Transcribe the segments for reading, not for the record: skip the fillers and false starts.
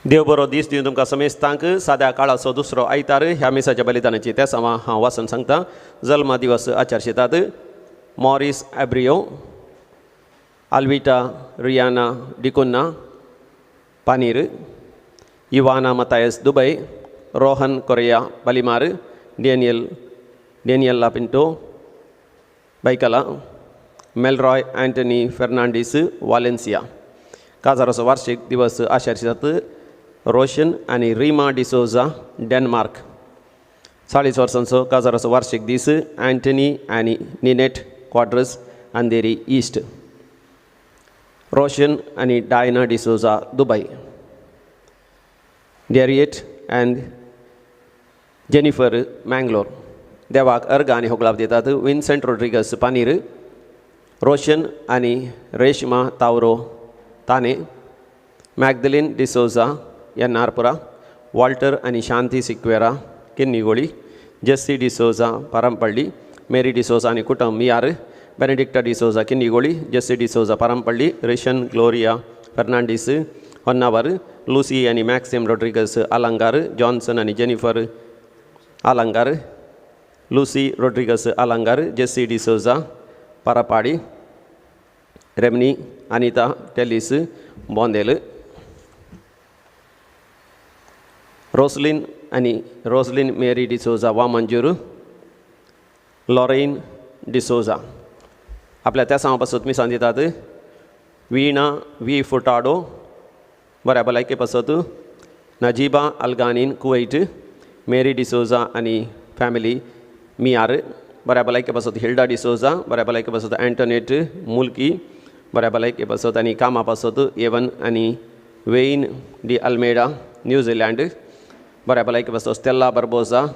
देव बरो दीस दिवन तुमकां समेस्तांक. साद्या काळाचो दुसरो आयतार ह्या मिसाच्या बलिदानाची त्या समा हांव वाचून सांगता. जल्मा दिवस आचारशितात Morris Abreu, Alvita Rihanna D'Cunha Panir, Ivana Mathias Dubai, Rohan Correa Palimar, Daniel Pinto Byculla, Melroy Antony Fernandes Valencia. काजाराचो वार्षिक दिवस आचारशितात रोशन आनी रिमा डिसोजा डेन्मार्क. 40 वर्सांचो काजाराचो वार्षिक दीस अँटनी आनी निनेट क्वाड्रस अंधेरी ईस्ट, रोशन आनी Diana D'Souza Dubai, Dariet and Jennifer Mangalore. देवाक अर्घ आनी होगलाप दितात विन्सेंट रोड्रिगस पानीर, रोशन आनी रेश्मा तावरो ताने, मॅगदलीन डिसोजा एन्नारपुरा, वॉल्टर आनी Shanti Sequeira Kinnigoli, Jessie D'Souza Parampalli, Mary D'Souza आनी कुटुंब Miyar, Benedicta D'Souza Kinnigoli, Jessie D'Souza Parampalli, रेशन ग्लोरिया फर्नांडीस होन्नावर, लुसी आनी मॅक्सिम रोड्रिगस आलंगार, जॉन्सन आनी Jennifer Alangar, Lucy Rodrigues Alangar, Jessie D'Souza Parapadi, रेमनी अनिता टेलिस बोंदेल, रोसलिन आनी Roslin Mary D'Souza Vamanjoor, Lauren D'Souza. आपल्या त्या सांवा पासत मिसां दितात वीणा वी फुटाडो बऱ्या भलायके पासत, नजीबा अल्गानीन कुवैट, मेरी डिसोजा आनी फॅमिली मियार बऱ्या भलायके पासत, हिल्डा डिसोजा बऱ्या भलायके पासत, एंटोनेट मुल्की बऱ्या भलायके पासत आनी कामा पासत, एवन आनी वेन डी अल्मेडा न्यूझिलँड बऱ्या भलायके पासत, स्टेल्ला बर्बोजा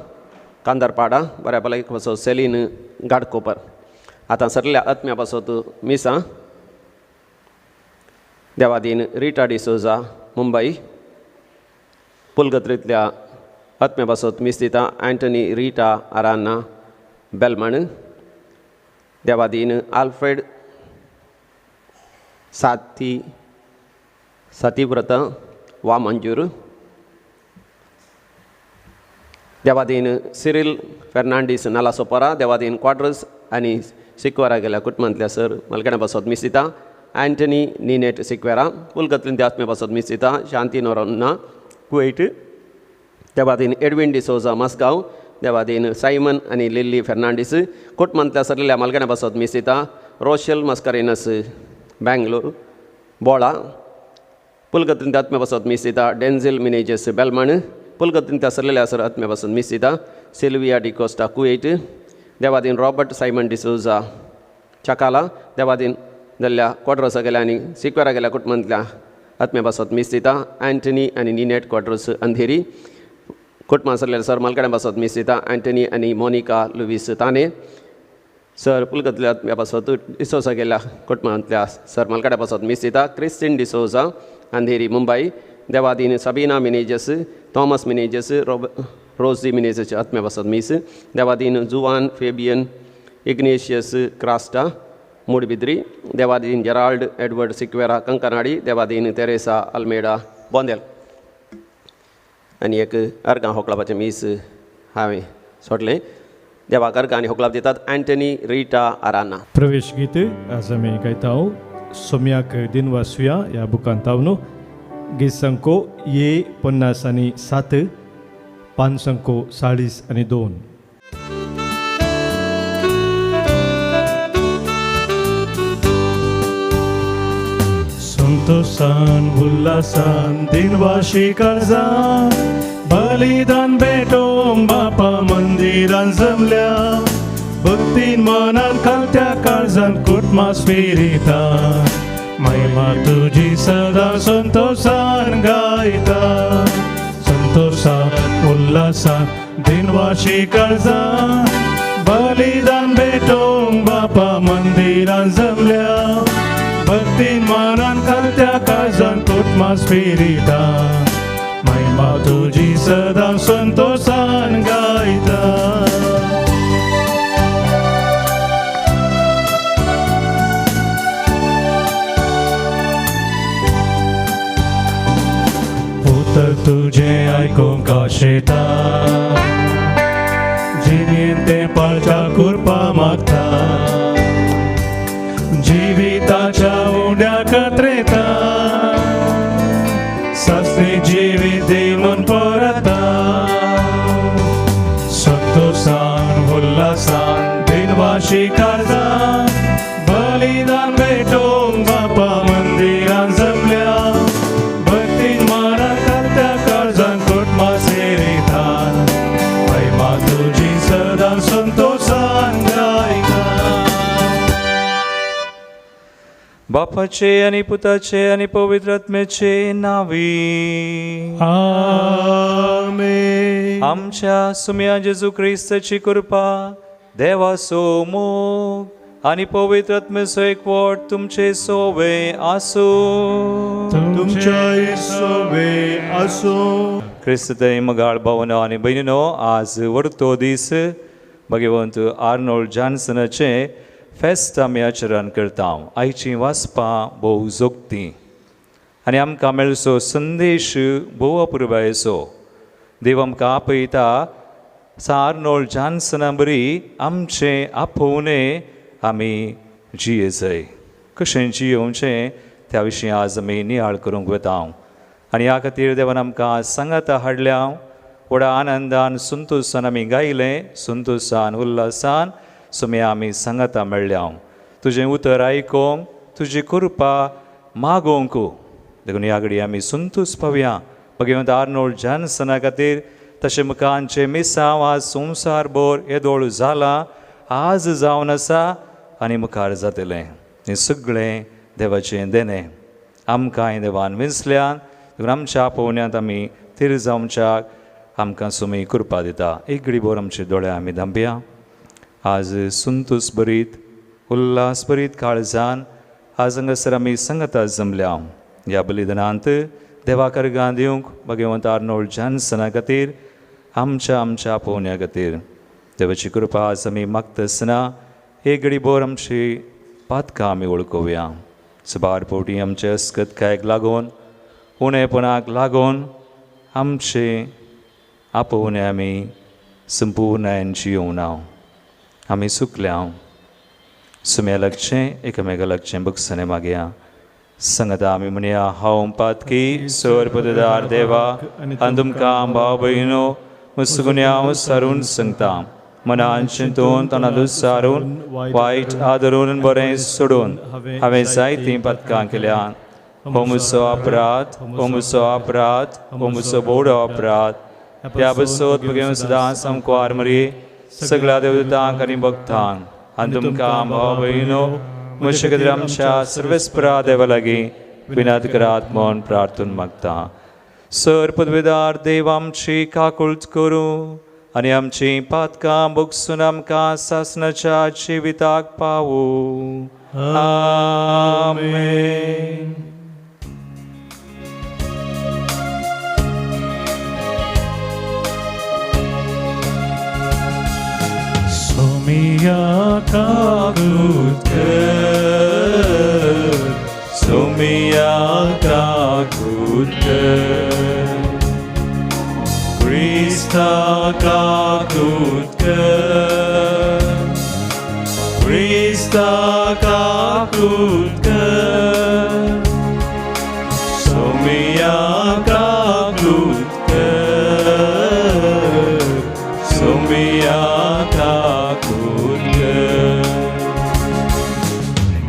कांदरपाडा बऱ्या भलायके पासत, सेलीन गाडकोपर. आतां सरल्या आत्म्या पासत मिसां देवादीन रिटा डिसोजा मुंबय, पुलगत्रींतल्या आत्म्या पासत मीस दिता अँटनी रिटा आराना बेलमण, देवादीन आल्फ्रेड साती सतीव्रत वामंजूर, देवादीन सिरील फेर्नांडीस नालासोपरा, देवादीन क्वाड्रस आनी सिक्वेरा गेल्या कुटुंबांतल्या सर मलगण्या पासत मीस दिता अँटनी निनेट सिक्वेरा, पुलगत्रींतल्या आत्म्या पासत मीस दिता शांती नोरोन्ना कुवैट, देवादीन एडविन डिसोजा मसगांव, देवादीन सायमन आनी लिल्ली फेर्नांडीस कुटुंबांतल्या सरलेल्या मलगण्या पासत मीस दिता रोशल मस्करेनस बेंगलोर बोळा, पुलगत्रींतल्या आत्म्या पासत मीस दिता डेन्झिल मिनेजस बेलमण, पुलगत्रींतल्या सरलेल्या सर आत्म्या पासत मीस दिता सिल्विया डिकोस्टा कुवैट, देवादीन रॉबर्ट सायमन डिसोजा चकाला, देवादीन जाल्ल्या क्वाड्रोसा गेल्या आनी सिक्वेरा गेल्या कुटुंबांतल्या आत्म्या पासत मीस दिता अँटनी आनी निनेट क्वाड्रोस अंधेरी, कुटुंबां सरलेल्या सर मलकड्या पासत मीस दिता अँटनी आनी मोनिका लुवीस ताने, सर पुलगतल्या आत्म्या पासत डिसोजा गेल्या कुटुंबांतल्या सर मलकड्या पासत मीस दिता क्रिस्टीन डिसोजा अंधेरी मुंबय, देवादीन Sabina Menezes Thomas Menezes Rosie Menezes आत्म्या पासत मीस, देवादीन जुवान फेबियन इग्नेशियस क्रास्टा मूडबिद्री, देवादीन जेराल्ड एडवर्ड सिक्वेरा कंकनाडी, देवादीन तेरेसा अल्मेडा बोंदेल. आनी एक अर्गां होकलापाचें मीस हांवें सोडलें. देवाक अर्गां आनी होकलाप दितात अँटनी रिटा आराना. प्रवेश गीत आज आमी गायता सोम्याक दिनवासुया ह्या बुकांत न्हू. गीत संको ये 50 आनी 7, पान संको 40 आनी 2. संतोषान उल्हासान दिनवाशी काळजान बलिदान भेटोवंक बापा मंदिरान जमल्या, भक्तीन मनान खालत्या काळजान कुटुंबास फिरिता, महिमा तुजी सदा संतोषान गायता. संतोषान उल्हासान दिनवाशी काळजान बलिदान भेटोवंक बापा मंदिरान जमल्या, भक्तीन मनान खात्या काळजान कुटमा स्पिरिता महिमा तुजी सदां संतोषान गायता. उतर तुजें आयकूंक आशेता जिणेंत तें पाळच्या कुरपा मागता जिविताच्या उण्या कत्रेता सासणी जिवीत दी म्हूण परता संतोषान उल्हासान दिनवाशी काळजान बलिदान भेटोवंक बापा मंदिरान जमल्या भक्तीन मनान खात्या काळजान कुटमा सेरितान महिमा तुजी सदां संतोषान गायता. बापाचे आनी पुताचे आनी पवित्र आत्म्याचे नावी. आमेन. आमच्या सुम्या जेजू क्रिस्ताची कृपा, देवाचो मोग आनी पवित्र आत्म्याचो एकवट तुमचे सोवे आसूं. तुमच्या सोवे आसूं. क्रिस्त मगाळ भावनो आनी भयणीनो, आज वर्तो दीस भगवंत आर्नोल्ड जॉन्सनाचें फेस्त आमी आचरण करता. आयचीं वाचपां भोव जोगतीं आनी आमकां मेळचो संदेश भोव अपुरबायेचो. देव आमकां आपयता सा आर्नोल्ड जॉन्सना बरी आमचें आपोवणें आमी जिये जाय. कशें जियोवचें त्या विशीं आज आमी नियाळ करूंक वता आनी ह्या खातीर देवान आमकां सांगाता हाडल्या. व्हडा आनंदान संतोशान आमी गायलें, संतोशान उल्हासान सुम्या आमी सांगाता मेळ्ळ्या तुजें उतर आयकोंक, तुजी कृपा मागोवंक. देखून ह्या घडी आमी संतोश पावया भगवंत आर्नोल्ड जॉन्सना खातीर. तशें मुखांचें मिसांव आज संवसारभर येदोळ जालां, आज जावन आसा आनी मुखार जातलें. हें सगळें देवाचें देणें आमकांय देवान विंचल्यान. देखून आमच्या आपोवण्यांत आमी थीर जावच्याक आमकां सुमी कृपा दिता. एक घडी भर आमचे दोळे आमी धांपया. आज संतोश भरीत उल्हास भरीत काळजान आज हांगासर आमी सांगाता जमल्या. ह्या बलिदानांत देवा कर्गां दिवंक भगवंत आर्नोल्ड जॉन्सना खातीर, आमच्या आमच्या आपोवण्या खातीर देवाची कृपा आज आमी मागता आसतना एक घडी भर आमची पातकां आमी वळखुया. सुबार फावटी आमचे अस्कतकायेक लागून, उणेपणाक लागून आमचे आपोवणें आमी संपुर्णायेन जियोवना, आमी चुकल्या. सुम्या लागचें एकामेका लागचें बगसणें मागया. सांगता आमी म्हणया, हांव पातकी सर पददार देवा आनी तुमकां भाव भयणो मुसगुन्यांव सारून सांगता. मनान चिंतून तणांत सारून वायट आदरून बरें सोडून हांवें जायतीं पातकां केल्या. हो म्हजो अपराध, हो म्हजो अपराध, हो म्हजो बोडो अपराध. ह्या बसोत भगेवन सदां सामकार मरी सगळ्या देवतांक आनी भक्तांक आनी तुमकां भाव भयणो म्हजे खातीर आमच्या सर्वेस्परा देवा लागीं विनंती करात म्हूण प्रार्थून मागता. सर पदवेदार देव आमची काकुळट करूं आनी आमची पातकां भोगसून आमकां सासणाच्या जिविताक पावूं. आमेन. सोमिया काकूत कर, सोमिया काकूत कर, क्रिस्ता काकूत कर, क्रिस्ता काकूत कर, सोमिया काकूत कर, सोमिया काकूत कर.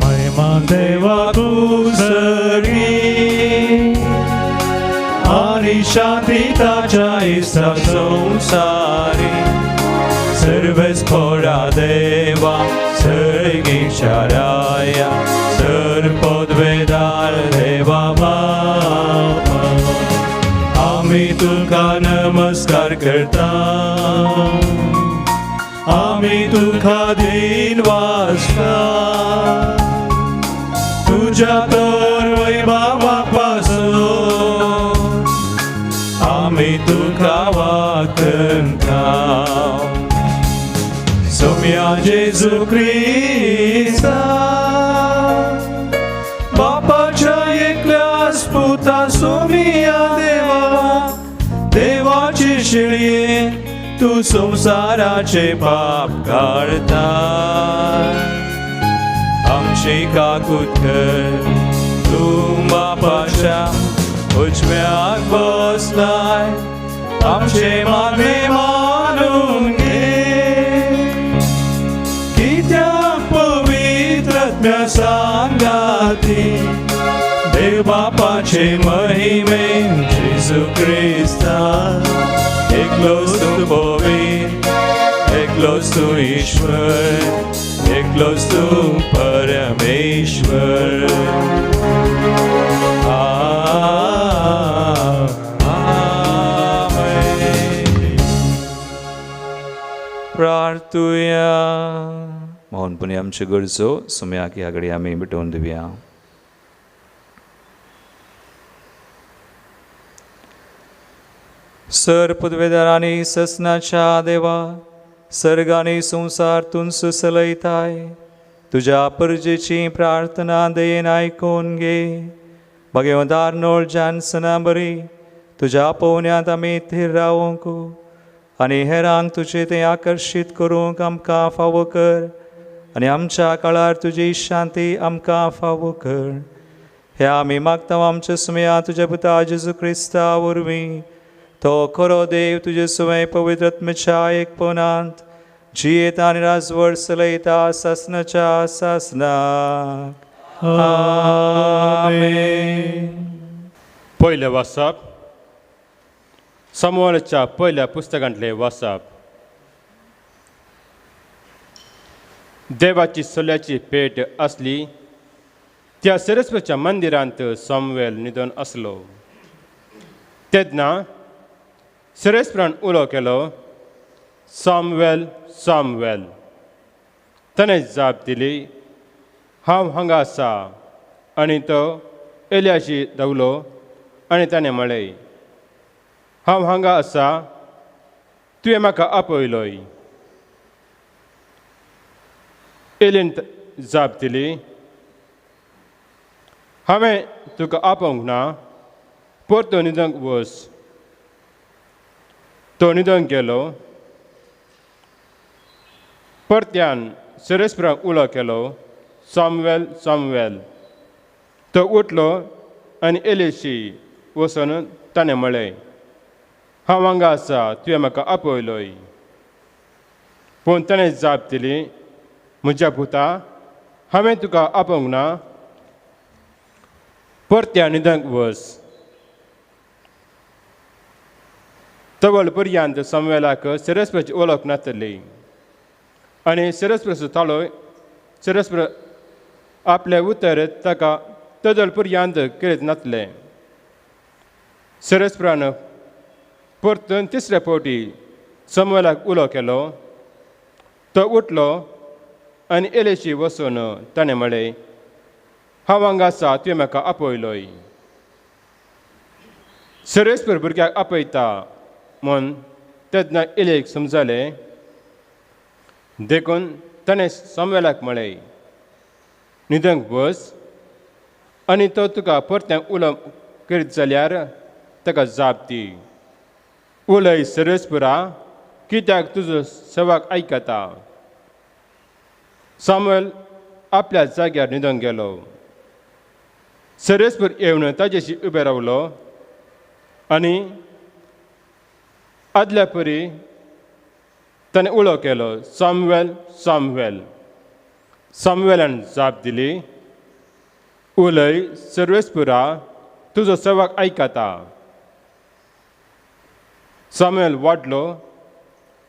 महिमा देवा कुसरी आनी शांती ताच्या इश्टा संसारी सर्वेस्परा देवा सर्गीच्या राया सर पदवेदार देवा बापा आमी तुका नमस्कार करता, आमी तुका दिन वाचता, तुज्या तुज्या तर वैभवा पासून आमी तुका वाखणता. सोम्या जेजू क्रिस्ता, बापाच्या एकल्याच पुता सोमिया देवा, देवाची शिळये तूं संवसाराचे पाप काडता, आमची काकूत कर. तूं बापाच्या उजव्याक बसलाय, आमचे मागणे मानून घे. कित्याक पवित्र आत्म्या सांगाती देव बापाचे महिमेन जेजू क्रिस्ता, एकलोच तूं पवित्र, एकलोच तूं ईश्वर, एकलोच तूं परमेश्वर. आमेन. प्रार्थुया. मोहनपणी आमच्यो गरजो सुम्याक ह्या घडये आमी भेटोवन दिवया. सर पुदवेदारांनी ससनाच्या देवा, सर्ग आनी संवसार तूंच चलयताय, तुज्या परजेची प्रार्थना दयेन आयकून घे. भगवंत आर्नोल्ड जॉन्सना बरी तुज्या पोवण्यांत आमी थीर रावंक आनी हेरांक तुजें तें आकर्शीत करूंक आमकां फावो कर, आनी आमच्या काळार तुजी शांती आमकां फावो कर. हे आमी मागता आमच्या सुमया तुज्या पुता जेजू क्रिस्ता वरवीं, तो खरो देव तुजे सुवें पवित्र आत्म्याच्या एकपणांत जियेता आनी राजवट चलयता सासनाच्या सासनाक. आमेन. पयलें वाचप सामुएलाच्या पयल्या पुस्तकांतलें वाचप. देवाची सल्याची पेट आसली त्या सरस्वतीच्या मंदिरांत सामुएल न्हिदून आसलो. तेन्ना सरस्परान उलो केलो, सामुएल, सामुएल. ताणें जाप दिली, हांव हांगा आसा. आनी तो एलियाशी धांवलो आनी ताणें म्हळें, हांव हांगा आसा, तुवें म्हाका आपयलोय. एलीन जाप दिली, हांवें तुका आपोवंक ना, परतो न्हिदूंक वच. तो न्हिदूंक गेलो. परत्यान सरस्पराक उलो केलो, सामुएल, सामुएल. तो उठलो आनी एलिशी वचून ताणें म्हळें, हांव हांगा आसा, तुवें म्हाका आपयलोय. पूण ताणें जाप दिली, म्हज्या पुता, हांवें तुका आपोवंक ना, परत्या न्हिदूंक वच. तवळ पर्यंत सामुएलाक सरस्पराची वळख नासली आनी सरस्पराचो ताळो सरस्पर आपलें उतर ताका तदल पर्यंत करीत नासलें. सरस्परान परतून तिसऱ्या फावटी सामुएलाक उलो केलो. तो उठलो आनी एलिशी वचून ताणें म्हळें, हांव हांगा आसा, तुवें म्हाका आपयलोय. सरस्पर भुरग्याक आपयता म्हूण तेन्ना एलियेक समजलें. देखून ताणें सामुएलाक म्हळें, न्हिदूंक बस आनी तो तुका परतें उलो करीत जाल्यार ताका जाप दी. उलय सरस्पुरा, कित्याक तुजो सेवाक आयकता. सामुएल आपल्या जाग्यार न्हिदूंक गेलो. सरस्पूर येवन ताजेशी उबें रावलो आनी आदल्या परी ताणें उलो केलो, सामुएल, सामुएल. सामुएलान जाप दिली, उलय सर्वेस्पुरा, तुजो सेवक आयकता. सामुएल वाडलो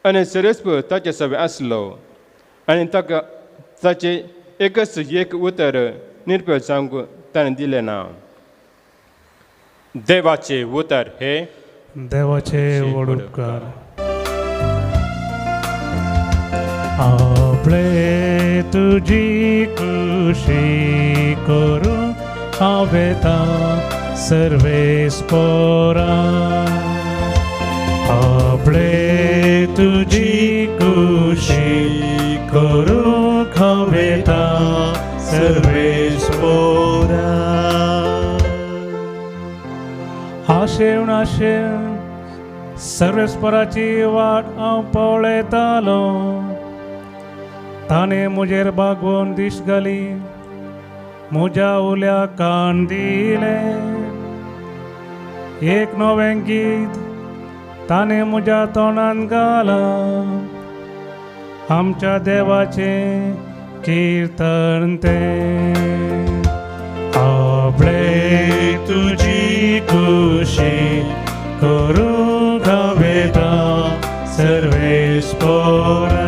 आनी सर्वेस्पूर ताचे सवे आसलो आनी ताका ताचें एकच एक उतर निरपेळ जावंक ताणें दिलें ना. देवाचें उतर हे देवाचे व्हड उपकार. आपले तुजी खुशी करूं हांव वेता सर्वेस्पोरा. आपले तुजी खुशी करूंक हांव वेता सर्वेस्पोरा. आशेवन आशेवन सर्वेस्पराची वाट हांव पळयतालो. ताणें म्हजेर बागोवन दीस घाली, म्हज्या उल्या कान दिलें. एक नवें गीत ताणें म्हज्या तोंडान घालां, आमच्या देवाचें कीर्तन तें. आपले तुजी खुशी करूंक हांव वेता सर्वेस्पोरा.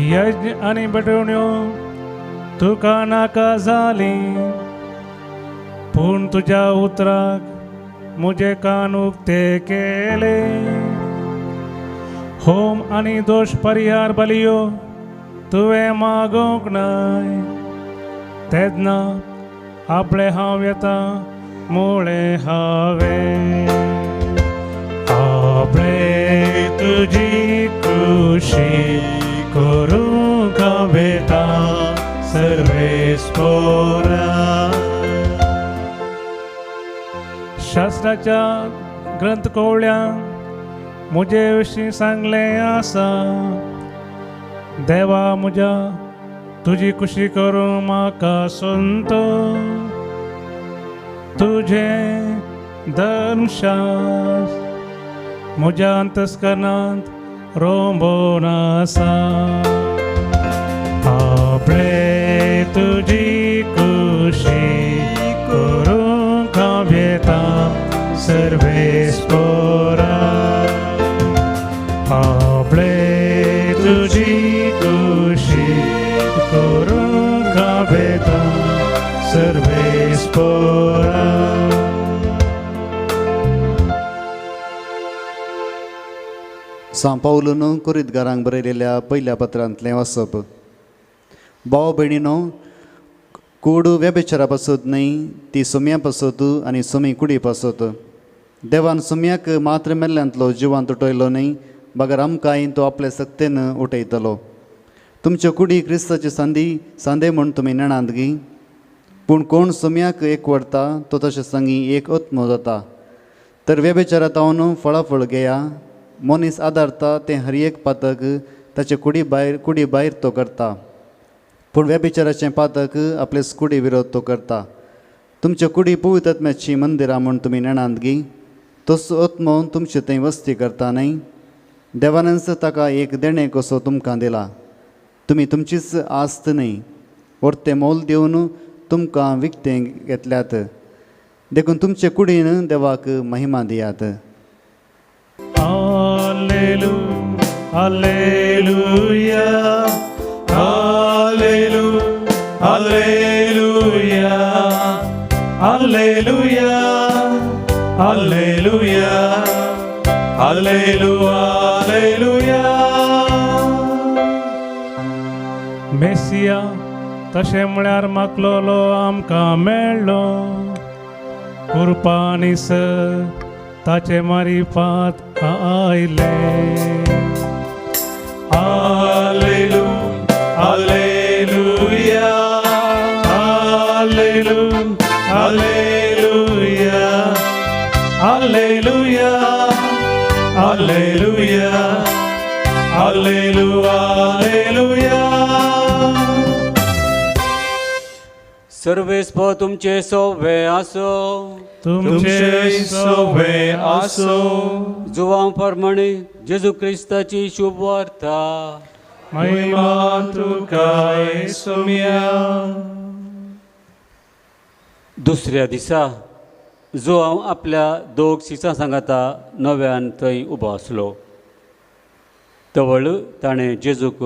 यज्ञ आनी भेटवण्यो तुका नाका जाली, पूण तुज्या उतराक म्हजे कान उक्ते केले. होम आनी दोश परिहार बलियो तुवें मागोवंक नाय, तेन्ना आपले हांव येता मुळें हांवें. आपले तुजी खुशी करूंक हांव वेता सर्वेस्पोरा. शास्त्राच्या ग्रंथ कोवळ्यान म्हजे विशीं सांगलें आसा, देवा म्हज्या तुजी खुशी करूं म्हाका संत. तुजें धर्मशास्त्र म्हज्या अंतस्करणांत रोंबोन आसा. आपले तुजी खुशी करूंक हांव येता सर्वेस्पोरा. आपले तुजी खुशी करूंक हांव येता सर्वेस्पोरा. सांव पावलून कोरितगारांक बरयलेल्या पयल्या पत्रांतलें वाचप. भाव भयणीनो, कूड व्यभिचारा पासत न्हय, ती सोम्या पासत आनी सोमी कुडी पासत. देवान सोम्याक मात्र मेल्ल्यांतलो जिवांत उठयलो न्हय, बगर आमकांय तो आपले सक्तेन उठयतलो. तुमच्यो कुडी क्रिस्ताची सांदी सांदे म्हूण तुमी नेणांत गी? पूण कोण सोम्याक एक व्हरता तो तशें संगी एक आत्मो जाता. तर व्यभिचारा तावन फळाफळ घेया. मनीस आदारता तें हर एक पातक ताचे कुडी भायर तो करता, पूण व्यभिचाराचें पातक आपले कुडी विरोध तो करता. तुमच्यो कुडी पवित्र आत्म्याची मंदिरां म्हूण तुमी नेणांत गी? तसो आत्मो तुमचे थंय वस्ती करता न्हय? देवानच ताका एक देणें कसो तुमकां दिला. तुमी तुमचीच आस्त न्हय, व्हडतें मोल दिवन तुमकां विकतें घेतल्यात. देखून तुमचे कुडीन देवाक महिमा दियात. Alleluia, Alleluia, Alleluia, Alleluia, Alleluia, Alleluia, Alleluia. Messiah तशें म्हळ्यार मागलोलो आमकां मेळ्ळो. कुरपानी सर ताचे मारिफात आयलें. Alleluia, Alleluia, Alleluia, Alleluia, Alleluia, Alleluia, Alleluia, Alleluia. सर्वेस्पो तुमचे सोवे आसो, तुमचे सोवे आसो. जुवां प्रमाणे जेजू क्रिस्ताची शुभ वार्ता. महिमा तुका सोम्या. दुसऱ्या दिसा जुवांव आपल्या दोग शिसां सांगाता नव्यान थंय उबो आसलो. तवळ ताणें जेजूक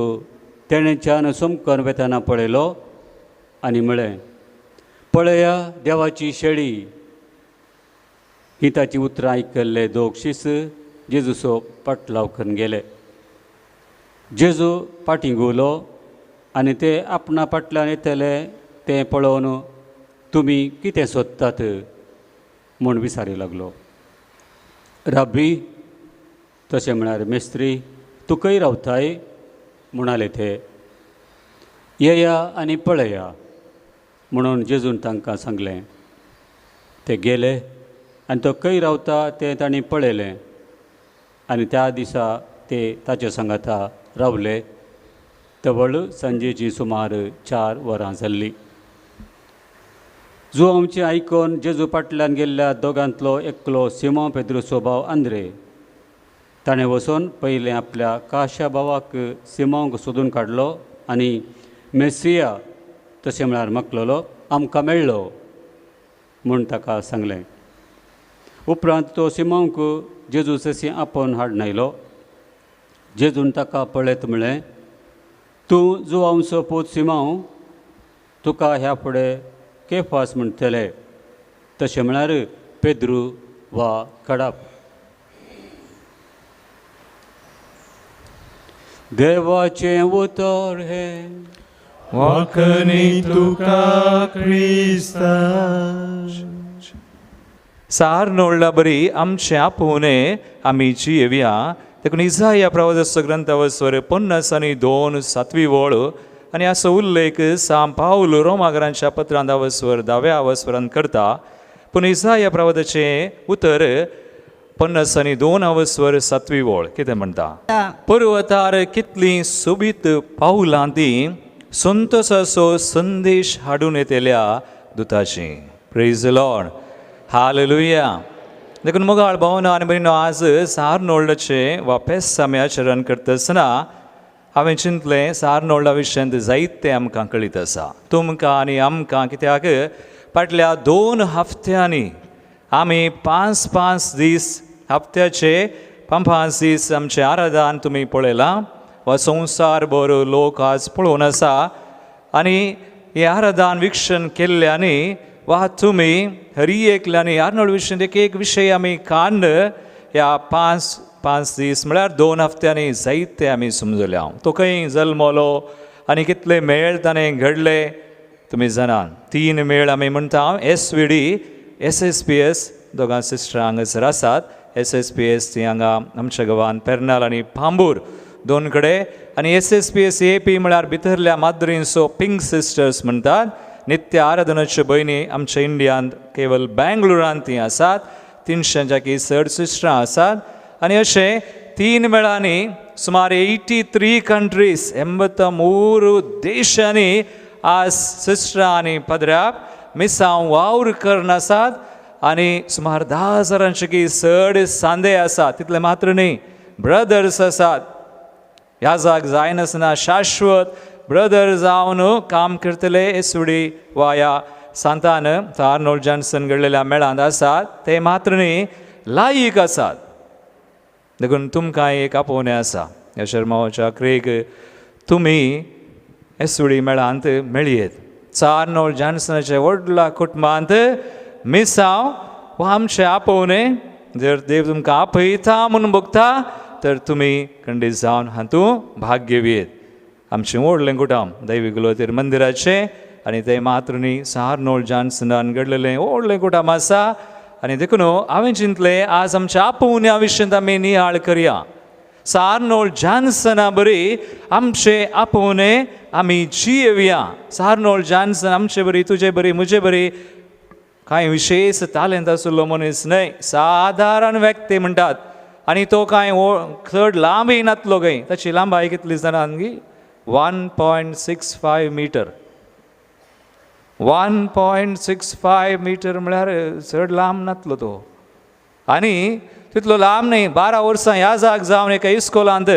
तेणेच्यान सोमकन वेताना पळयलो आनी म्हळें, पळया देवाची शेळी. ही ताची उतरां आयकल्ले दोग शीस जेजूचो पाटलाव करून गेले. जेजू फाटीं घुंवलो आनी ते आपणा फाटल्यान येतले तें पळोवन तुमी कितें सोदतात म्हूण विचारी लागलो. राब्बी, तशें म्हळ्यार मेस्त्री, तूं खंय रावताय म्हणाले ते. येया आनी पळया म्हणून जेजून तांकां सांगलें. ते गेले आनी तो खंय रावता तें तांणी पळयलें आनी त्या दिसा ते ताचे सांगाता रावले. तवळ सांजेची सुमार 4 वरां जाल्लीं. जुवांवचें आयकून जेजू फाटल्यान गेल्ल्या दोगांतलो एकलो सिमो पेद्रुचो भाव आंद्रे. ताणें वचून पयलें आपल्या काशा भावाक सिमोंक सोदून काडलो आनी मेसिया, तशें म्हळ्यार मकलोलो, आमकां मेळ्ळो म्हूण ताका सांगलें. उपरांत तो सिमोंक जेजू सशी आपोवन हाडून आयलो. जेजून ताका पळयत म्हळें, तूं जुवांवचो पूत सिमांव, तुका ह्या फुडें केफास म्हणटले, तशें म्हळ्यार पेद्रू वा खडाप. देवाचें उतर हें. वाखणी तुका क्रिस्ता. सार नोडला बरी आमचे आपोवणे आमी जियेवया. देखून इजाया प्रवादाचो ग्रंथावस्वर 52 सातवी वळ आनी असो उल्लेख सांव पावल रोमागरांच्या पत्रांत अवस्वर 10व्या अवस्वरान करता. पूण इजाया प्रवादाचें उतर 52 अवस्वर 7वी वळ कितें म्हणटा? पर्वतार कितलीं सोबीत पावलां तीं संतोसाचो संदेश हाडून येतल्या दुताची. Praise the Lord, hallelujah. देखून मोगाळ भावना आनी भयणीनो, आज सार नोल्डाचें वा पेस आमी आचरण करता आसतना हांवें चिंतलें सार नोल्डा विशयांत जायतें आमकां कळीत आसा, तुमकां आनी आमकां. कित्याक फाटल्या 2 हफ्त्यांनी आमी 5-5 दीस, हप्त्याचे 5-5 दीस आमचें आराधन तुमी पळयलां वा संवसार भर लोक आज पळोवन आसा. आनी हें आराधन विक्षण केल्ल्यांनी वा तुमी हरी एकल्यांनी आर्नोल्ड विशयांत एक एक विशय आमी कांड ह्या 5-5 दीस म्हळ्यार 2 हफ्त्यांनी जायते आमी समजल्या. तो खंय जल्मलो आनी कितले मेळ ताणें घडले तुमी जाणात. 3 मेळ आमी म्हणटा. S V D, S S P S दोगां सिस्टरां हांगासर आसात. एस एस पी एस ती हांगा आमच्या गांवांत पेरनाल आनी पांबूर 2 कडेन, आनी S S P S A P म्हळ्यार भितरल्या माद्रींचो पिंक सिस्टर्स म्हणटात. नित्य आराधनाच्यो भयणी आमच्या इंडियांत केवल बेंगलोरांत ती आसात. 300च्या चड सिस्टरां आसात. आनी अशें 3 मेळांनी सुमार 83 कंट्रीज, 83 देशांनी आज सिस्टरां आनी पदराप मिसांव वावर करून आसात. आनी सुमार 10,000 चड सांदे आसात. तितले मात्र न्ही, ब्रदर्स आसात. ह्या जाग जायनासतना शाश्वत ब्रदर जावन काम करतले एसुडी वा ह्या सांतान आर्नोल्ड जॉन्सन घडलेल्या मेळांत आसात. ते मात्र न्ही, लायक आसात. देखून तुमकां एक आपोवणें आसा ह्या शर्माच्या क्रेग तुमी एसुडी मेळांत मेळयेत. आर्नोल्ड जॉन्सनाच्या व्हडल्या कुटुंबांत मिसांव वा आमचें आपोवणें जर देव तुमकां आपयता म्हूण भोगता तर तुमी खंडीत जावन हातूंत भाग घेवयेत. आमचें व्हडलें कुटुंब दैवी गुलोतीर मंदिराचें आनी तें मात्र न्ही, आर्नोल्ड जॉन्सनान घडलेलें व्हडलें कुटुंब आसा. आनी देखून हांवें चिंतलें आज आमच्या आपोवण्या विशयांत आमी नियाळ करया. आर्नोल्ड जॉन्सना बरी आमचे आपोवणें आमी जियेवया. आर्नोल्ड जॉन्सन आमचे बरी, तुजे बरी, म्हजे बरी कांय विशेश तालेंत आशिल्लो मनीस न्हय, सादारण व्यक्ती म्हणटात. आनी तो कांय चड लांबय नातलो खंय. ताची लांबाय कितली जाणां गी? 1.65 मिटर. 1.65 मिटर म्हळ्यार चड लांब नातलो तो. आनी तितलो लांब न्ही, 12 वर्सां ह्या जाग जावन एका इस्कोलांत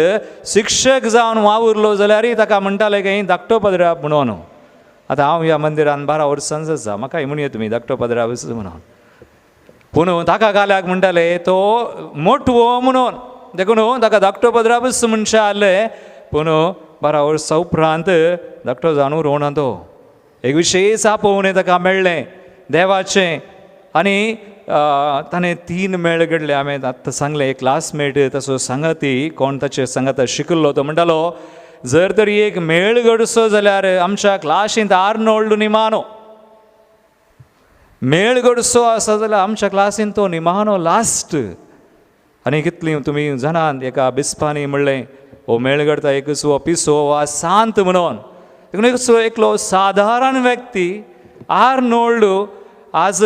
शिक्षक जावन वावुरलो जाल्यारय ताका म्हणटाले खंय धाकटो पदराप म्हणून. आतां हांव ह्या मंदिरान 12 वर्सांच आसा, म्हाकाय म्हणया तुमी धाकटो पदराप म्हणून. पूण ताका गाल्याक म्हणटाले तो मोटवो म्हणून, देखून ताका धाकटो पदरापच म्हणचें आहलें. पूण 12 वर्सां उपरांत धाकटो जावन उरोवना तो. एक विशेश आपोवणें ताका मेळ्ळें देवाचें. आनी ताणें 3 मेळ घडले. हांवें आत्तां सांगलें, एक क्लासमेट तसो सांगाती कोण ताचे सांगाता शिकिल्लो, तो म्हणटालो जर तरी एक मेळ घडसो जाल्यार आमच्या क्लासींत आर्नोल्ड निमानो मेळ घडसो आसा जाल्यार आमच्या क्लासींत तो निमानो लास्ट. आनी कितलीं तुमी जाणात, एका बिस्पांनी म्हणलें हो मेळ घडता एकच हो पिसो वा सांत म्हणून. देखून एकलो सादारण व्यक्ती आर्नोल्ड आज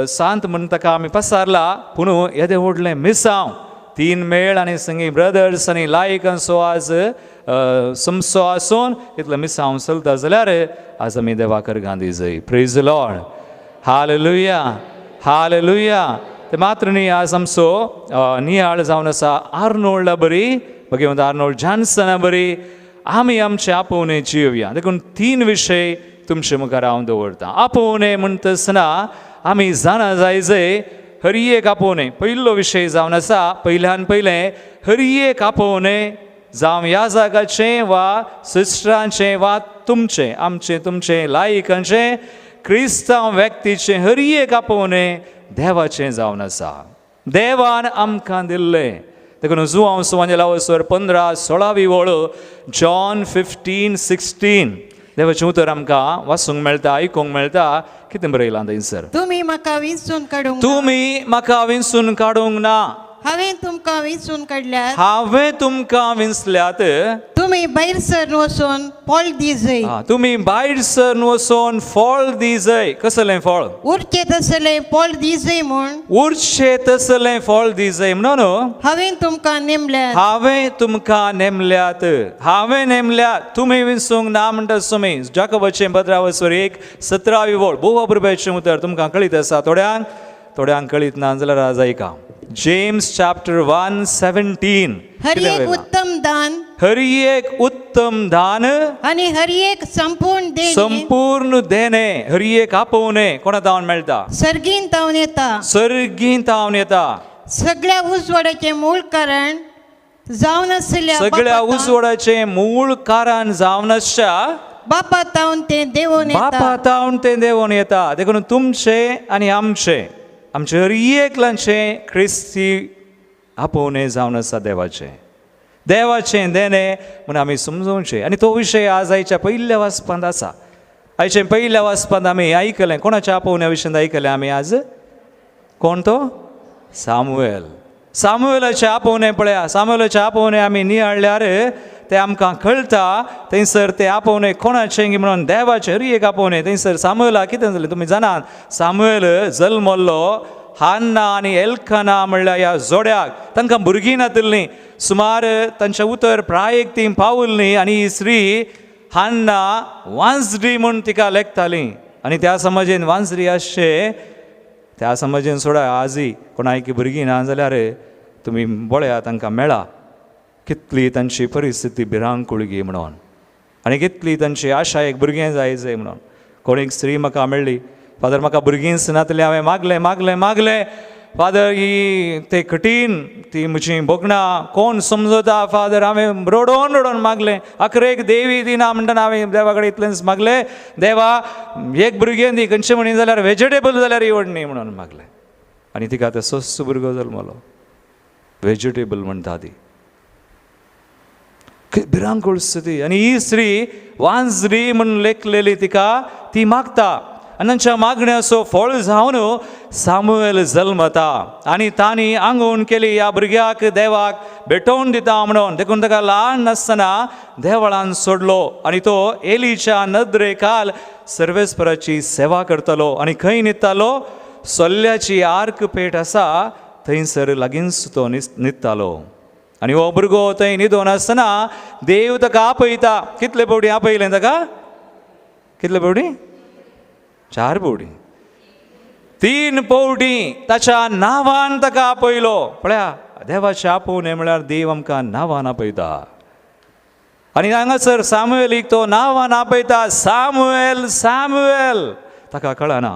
सांत म्हण ताका आमी पसारला, पूण येदें व्हडलें मिसांव 3 मेळ आनी संगी ब्रदर्स आनी लायकांचो आज समसो आसून इतलें मिसांव चलता जाल्यार आज आमी देवाकर गांधी जय. प्रेज लॉर्ड, हालेलुया, हालेलुया. ते मात्र न्ही, आज आमचो नियाळ जावन आसा आर्नोल्डा बरी, भगवंत आर्नोल्ड जॉन्सना बरी आमी आमचे आपोवणे जियोया. देखून 3 विशय तुमचे मुखार हांव दवरतां. आपोवणे म्हणटसना आमी जाणा जाय जय हर एक आपोवणे. पयलो विशय जावन आसा, पयल्यान पयलें हर एक आपोवणे जावं ह्या जागाचें वा सिस्टरांचें वा तुमचें आमचें तुमचें लायकांचें क्रिस्तांव व्यक्तीचें हर एक आपोवणें देवाचें जावन आसा. देवान आमकां दिल्लें. देखून जुआंव सुवांजेला 15-16 वळ, जॉन 15-16 देवाचें उतर आमकां वाचूंक मेळटा, आयकूंक मेळटा. कितें बरयलां थंयसर? तुमी म्हाका विंचून काडूंक, तुमी म्हाका विंचून काडूंक ना, हांवें तुमकां विंचून काडल्यात, हांवें तुमकां विंचल्यात, तुमी भायर सरन वचून फळ दिजय, तुमी भायर सरन वचून फळ दिजय. कसलें फळ? उरचें तसलें फळ दिजय म्हूण, उरचें तसलें फळ दिजय म्हणून हांवें तुमकां नेमल्यात, हांवें तुमकां नेमल्यात, हांवें नेमल्यात. तुमी विंचूंक ना म्हणटा तुमी. जाकोबाचें 1:17 वळ, भोव अपुरबायेचें उतर तुमकां कळीत आसा, थोड्यांक थोड्यांक कळीत ना जाल्यार आज आयका. जेम्स चॅप्टर 1:17, हर एक उत्तम दान, हर एक उत्तम दान आनी हर एक संपूर्ण देणे, संपूर्ण देणे, हर एक आपोवणे कोणा तावन मेळटा? सर्गीन तावन येता, सर्गीन तावन येता. सगळ्या उजवाडाचें मूळ कारण जावन आशिल्ल्या, सगळ्या उजवाडाचें मूळ कारण जावन आसच्या बापा तावन तें देवोन येता, बापा तावन तें देवोन येता. देखून तुमचें आनी आमचें आमचें हर एकल्याचें क्रिस्ती आपोवणें जावन आसा देवाचें, देवाचें देणें म्हूण आमी समजोवचें. आनी तो विशय आज आयच्या पयल्या वाचपांत आसा. आयच्या पयल्या वाचपांत आमी आयकलें, कोणाच्या आपोवण्या विशयांत आयकलें आमी आज? कोण तो? सामुएल. सामुएलाचें आपोवणें पळया, सामुएलाचें आपोवणें आमी नियाळ्ळ्यार तें आमकां कळटा थंयसर तें आपोवणें कोणाचें म्हणून देवाचें हर एक आपोवणें. थंयसर सामुएलाक कितें जालें तुमी जाणात? सामुएल जल्मल्लो हान्ना आनी एल्काना म्हणल्यार ह्या जोड्याक, तांकां भुरगीं नातिल्लीं, सुमार तांच्या उतर प्रायेक तीं पावल्लीं. आनी ही स्त्री हान्ना वांजडी म्हूण तिका लेखताली. आनी त्या समाजेन वांजडी आसचें, त्या समाजेन सोडा आजय कोणाक भुरगीं ना जाल्यार तुमी पळया तांकां मेळा कितली तांची परिस्थिती भिरांकूळ म्हणून, आनी कितली तांची आशा एक भुरगें जाय जाय म्हणून. कोण एक स्त्री म्हाका मेळ्ळी, फादर म्हाका भुरगींच नातलें, हांवें मागलें मागलें मागलें फादर, ही ते कठीण ती म्हजी भोगणां कोण समजता फादर, हांवें रडोन रडोन मागलें, अखरेक देवी दिना म्हणटना हांवें देवा कडेन इतलेंच मागलें, देवा एक भुरगें दी, खंयचें म्हणी जाल्यार वेजिटेबल जाल्यार इवड न्ही म्हणून मागलें. आनी तिका आतां सोस भुरगो जल्मलो, वेजिटेबल म्हणटा ती, भिरांकूळ स्थिती. आनी ही स्त्री वांजरी म्हूण लेखलेली तिका, ती मागता आनी तांच्या मागण्याचो फळ जावन सामुएल जल्मता. आनी तांणी आंगवण केली ह्या भुरग्याक देवाक भेटोवन दिता म्हणून. देखून ताका ल्हान आसतना देवळान सोडलो आनी तो एलीच्या नदरेखाल सर्वेस्पराची सेवा करतालो. आनी खंय न्हिदतालो? सोल्ल्याची आर्क पेट आसा थंयसर लागींच तो न्हिदतालो. आनी हो भुरगो थंय न्हिदोन आसतना देव ताका आपयता. कितले फावटी आपयलें ताका? कितले फावटी? 4 फावटी, 3 फावटी ताच्या नांवान ताका आपयलो. पळया, देवाचें आपोवणें म्हळ्यार देव आमकां नांवान आपयता. आनी हांगासर सामुएलीक तो नांवान आपयता, सामुएल सामुएल. ताका कळना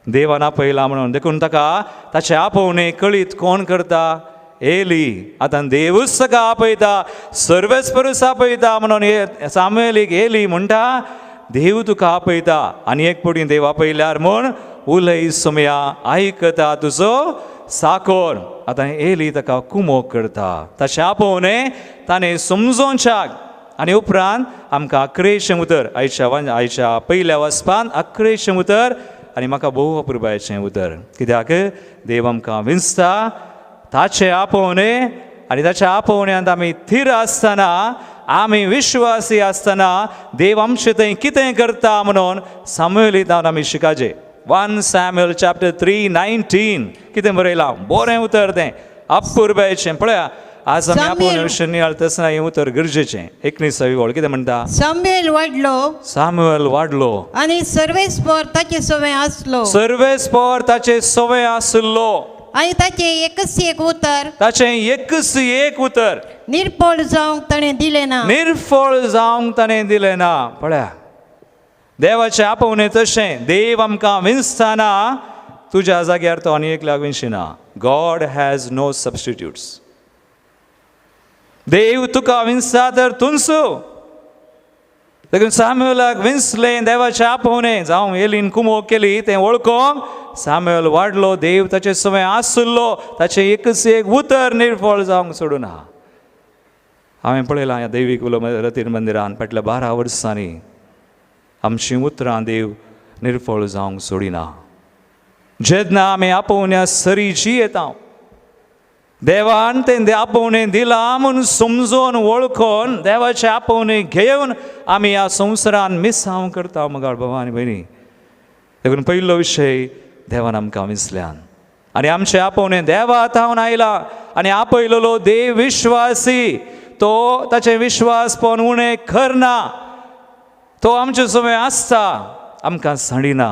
देवान आपयला म्हणून. देखून ताका ताचें आपोवणें कळीत कोण करता? एली. आतां देवूच ताका आपयता, सर्वेस्परूच आपयता म्हणून सामुएलीक एली म्हणटा देव तुका आपयता. आनी एक फावटी देव आपयल्यार म्हूण उलय सोमया आयकता तुजो साकोर. आतां एली ताका कुमोक करता ताचें आपोवणें ताणें समजोवच्याक. आनी उपरांत आमकां अक्रेशें उतर आयच्या आयच्या पयल्या वचपान अक्रेशें उतर आनी म्हाका भोव अपुरबायेचें उतर, कित्याक देव आमकां विंचता ताचें आपोवणें आनी ताच्या आपोवण्यांत आमी थीर आसतना आमी विश्वासी आसतना देव आमचे थंय कितें करता म्हणून सामुएली जावन आमी शिकाचे. 1 Samuel chapter 3:19 कितें बरयलां, बरें उतर तें अपुरबायेचें. पळया आज आमी आपोवण्या विशीं नियाळता आसतना हें उतर गरजेचें. 19वी वळ कितें म्हणटा, सामुएल वाडलो, सामुएल वाडलो आनी सर्वेस्पर ताचे सवें आसलो, सर्वेस्पर ताचे सवें आसलो आनी ताचें एकच एक उतर, ताचें एकच एक उतर निर्फळ जावंक ताणें दिलें ना, निर्फळ जावंक ताणें दिलें ना. पळया देवाचें आपोवणें तशें, देव आमकां विंचतना तुज्या जाग्यार तो आनी एकल्याक विंचिना. God has no substitutes. देव तुका विंचता तर तुंचो. देखून सामुएलाक विंचलें देवाचें आपोवणें, जावं एलीन कुमोक केली तें वळखोंक सामुएल वाडलो, देव ताचे सवें आसलो, ताचें एकच एक उतर निर्फळ जावंक सोडूना. हांवें पळयलां ह्या दैवीक उलो रतीर मंदिरान फाटल्या 12 वर्सांनी आमचीं उतरां देव निर्फळ जावंक सोडिना. जेन्ना आमी आपोवण्या सरी जियेता देवान तें आपोवणें दिलां म्हूण समजून वळखून देवाचें आपोवणें घेवन आमी ह्या संवसारान मिसांव करता मगाळ बाबा आनी भयणी. देखून पयलो विशय देवान आमकां विंचल्यान आनी आमचें आपोवणें देवा थावन आयलां आनी आपयलेलो देव विश्वासी, तो ताचें विश्वासपण उणें करना, तो आमचे सवें आसता, आमकां सांडिना.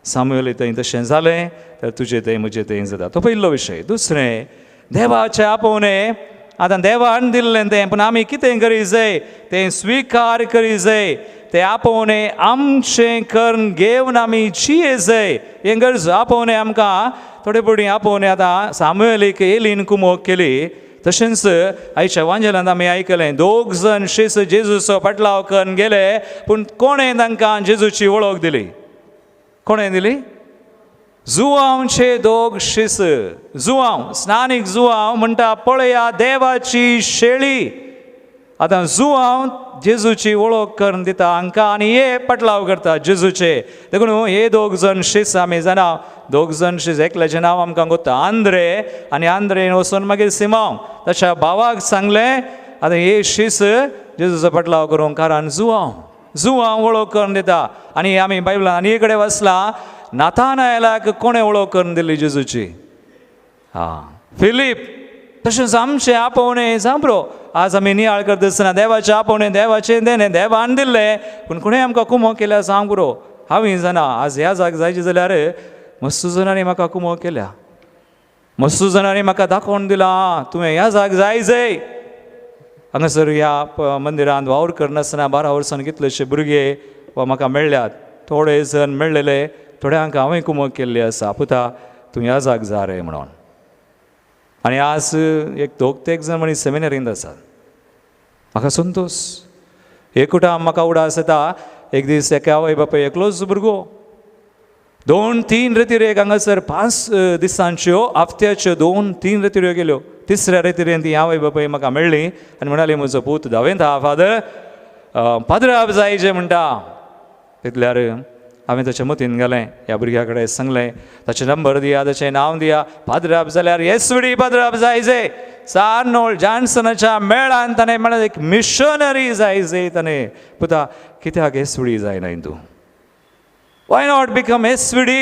सामुएल थंय तशें जालें तर तुजें थंय म्हजें थंय जाता. तो पयलो विशय. दुसरें देवाचें आपोवणें आतां देवान दिल्लें तें, पूण आमी कितें करी जाय तें स्विकार करी जाय, तें आपोवणें आमचें करून घेवन आमी जिये जाय हें गरज. आपोवणें आमकां थोडे फावटी आपोवणें आतां सामुएलीक एलीन कुमोक केली, तशेंच आयच्या वांजेलांत आमी आयकलें दोग जण शिस जेजूचो फाटलाव करून गेले, पूण कोणें तांकां जेजूची वळख दिली? कोणें दिली? जुवांवचे दोग शिस, जुवांव स्नानीक जुवांव म्हणटा पळया देवाची शेळी. आतां जुवांव जेजूची वळख करून दिता हांकां आनी हे पटलाव करता जेजूचे. देखून हे दोग जण शिस आमी जाणा, दोग जण शिस एकल्याचें नांव आमकां गोत्ता आंद्रे, आनी आंद्रेन वचून मागीर सिमांव ताच्या भावाक सांगलें आतां हे शिस जेजूचो पटलाव करूंक, कारण जुवांव जुवांव वळख करून दिता. आनी आमी बायबलान आनी कडेन वचला नाथानायलाक कोणें वळख करून दिली जेजूची? आं, फिलीप. तशेंच आमचें आपोवणें जांबरो आज आमी नियाळ करता आसतना देवाचें आपोवणें देवाचें देणें देवान दिल्लें, पूण कोणें आमकां कुमो केल्या सांग पुरो. हांवें जाणा आज ह्या जाग जायचें जाल्यार मस्त जाणांनी म्हाका कुमो केल्या, मस्त जाणांनी म्हाका दाखोवन दिलां तुवें ह्या जाग जाय जाय. हांगासर ह्या मंदिरांत वावर करनासतना 12 वर्सांनी कितलेशे भुरगे वा म्हाका मेळ्ळ्यात, थोडे जण मेळ्ळेले, थोड्यांक हांवें कुमक केल्ली आसा, पुता तूं ह्या जाग जा रे म्हणून. आनी आज एक दोग तेग जण मनीस सेमिनरींत आसात. म्हाका संतोश एकूटा म्हाका उडास येता. एक दीस एका आवय बापाय एकलोच भुरगो 2-3 रेतिरेक हांगासर 5 दिसांच्यो हफ्त्याच्यो 2-3 रेतिऱ्यो गेल्यो. तिसऱ्या रेतिरेन ती आवय बापाय म्हाका मेळ्ळी आनी म्हणाली म्हजो पूत धांवेंत आहा फादर, पाद्राब जायचे म्हणटा. तितल्यार हांवें ताच्या मतीन घालें, ह्या भुरग्या कडेन सांगलें ताचें नंबर दिया, ताचें नांव दिया, पाद्राब जाल्यार एसवीडी पाद्राब जायजे. सार्नोल्ड जॉन्सनाच्या मेळान ताणें म्हळें एक मिशनरी जायजे. ताणें पुता कित्याक एसवीडी जायना तूं? Why not become SVD?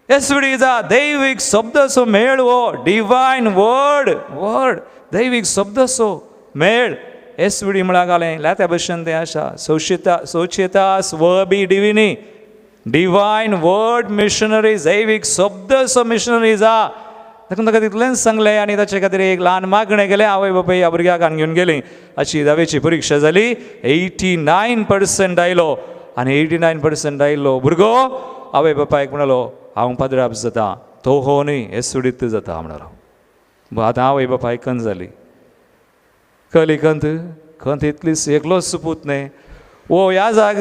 SVD जा, दैवीक शब्दाचो मेळ हो, डिवायन वर्ड, वर्ड दैवीक शब्दाचो मेळ. एसवीडी म्हळ्यार घालें लात्या भशेन तें आसा, सोशिता सोचितास वर्बी डिविनी, डिवायन वर्ड मिशनरी, दैवीक शब्दाचो मिशनरी जा. देखून ताका तितलेंच सांगलें आनी ताचे खातीर एक ल्हान मागणें केलें. आवय बापाय ह्या भुरग्याक घेवन गेलीं. अशी धावेची परिक्षा जाली, 89% आयलो. आनी 89% आयिल्लो भुरगो आवय बापायक म्हणालो हांव पाद्राब जाता, तो हो न्ही एसवीडीत जाता म्हणालो. आतां आवय बापायक खंत जाली, कली खंत खंत इतलीच, एकलोच पूत न्ही. वो ह्या जाग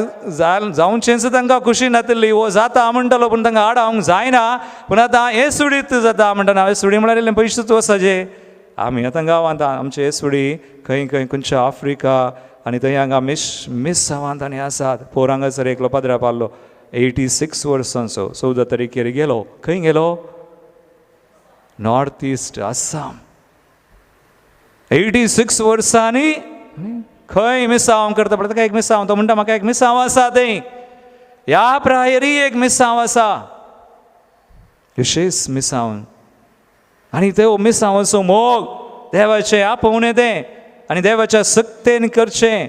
जावचेंच तांकां खुशी नातली. वो जाता म्हणटालो पूण तांकां आडावंक जायना. पूण आतां हे सुडीत जाता म्हणटा. हांवें सुडी म्हळ्यार इल्लें पयशेच वचपाचे. आमी आतां गांवांत आमचे सुडी खंय खंय खंयच्या आफ्रिका आनी थंय हांगा मिसावांत आनी आसात. पोर हांगासर एकलो पाद्रा पावलो 86 वर्सांचो, 14 तारखेर गेलो. खंय गेलो? North east Assam. 86 वर्सांनी खंय मिसांव करता पळय. ताका एक मिसांव, तो म्हणटा म्हाका एक मिसांव आसा थंय, ह्या प्रायरी एक मिसांव आसा, विशेश मिसांव. आनी ते मिसांवाचो मोग देवाचें आपोवणें तें आनी देवाच्या सक्तेन करचें.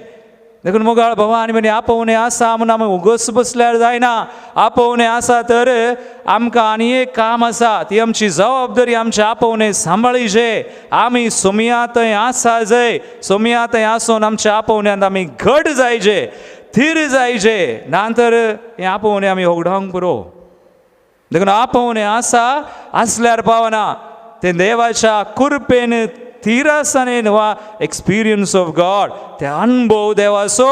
देखून मोगाळ भावा आनी भयणी, आपोवणें आसा म्हूण आमी उगस बसल्यार जायना. आपोवणें आसा तर आमकां आनी एक काम आसा, ती आमची जबाबदारी, आमचें आपोवणें सांबाळीचें. आमी सोमया थंय आसा जाय, सोमया थंय आसून आमच्या आपोवण्यांत आमी घट जायचे, थीर जायचे, ना तर हें आपोवणें आमी होगडावंक पुरो. देखून आपोवणें आसा आसल्यार पावना, तें देवाच्या कृपेन थिरासाणेन वा एक्सपिरियन्स ऑफ गॉड, ते अणभव देवाचो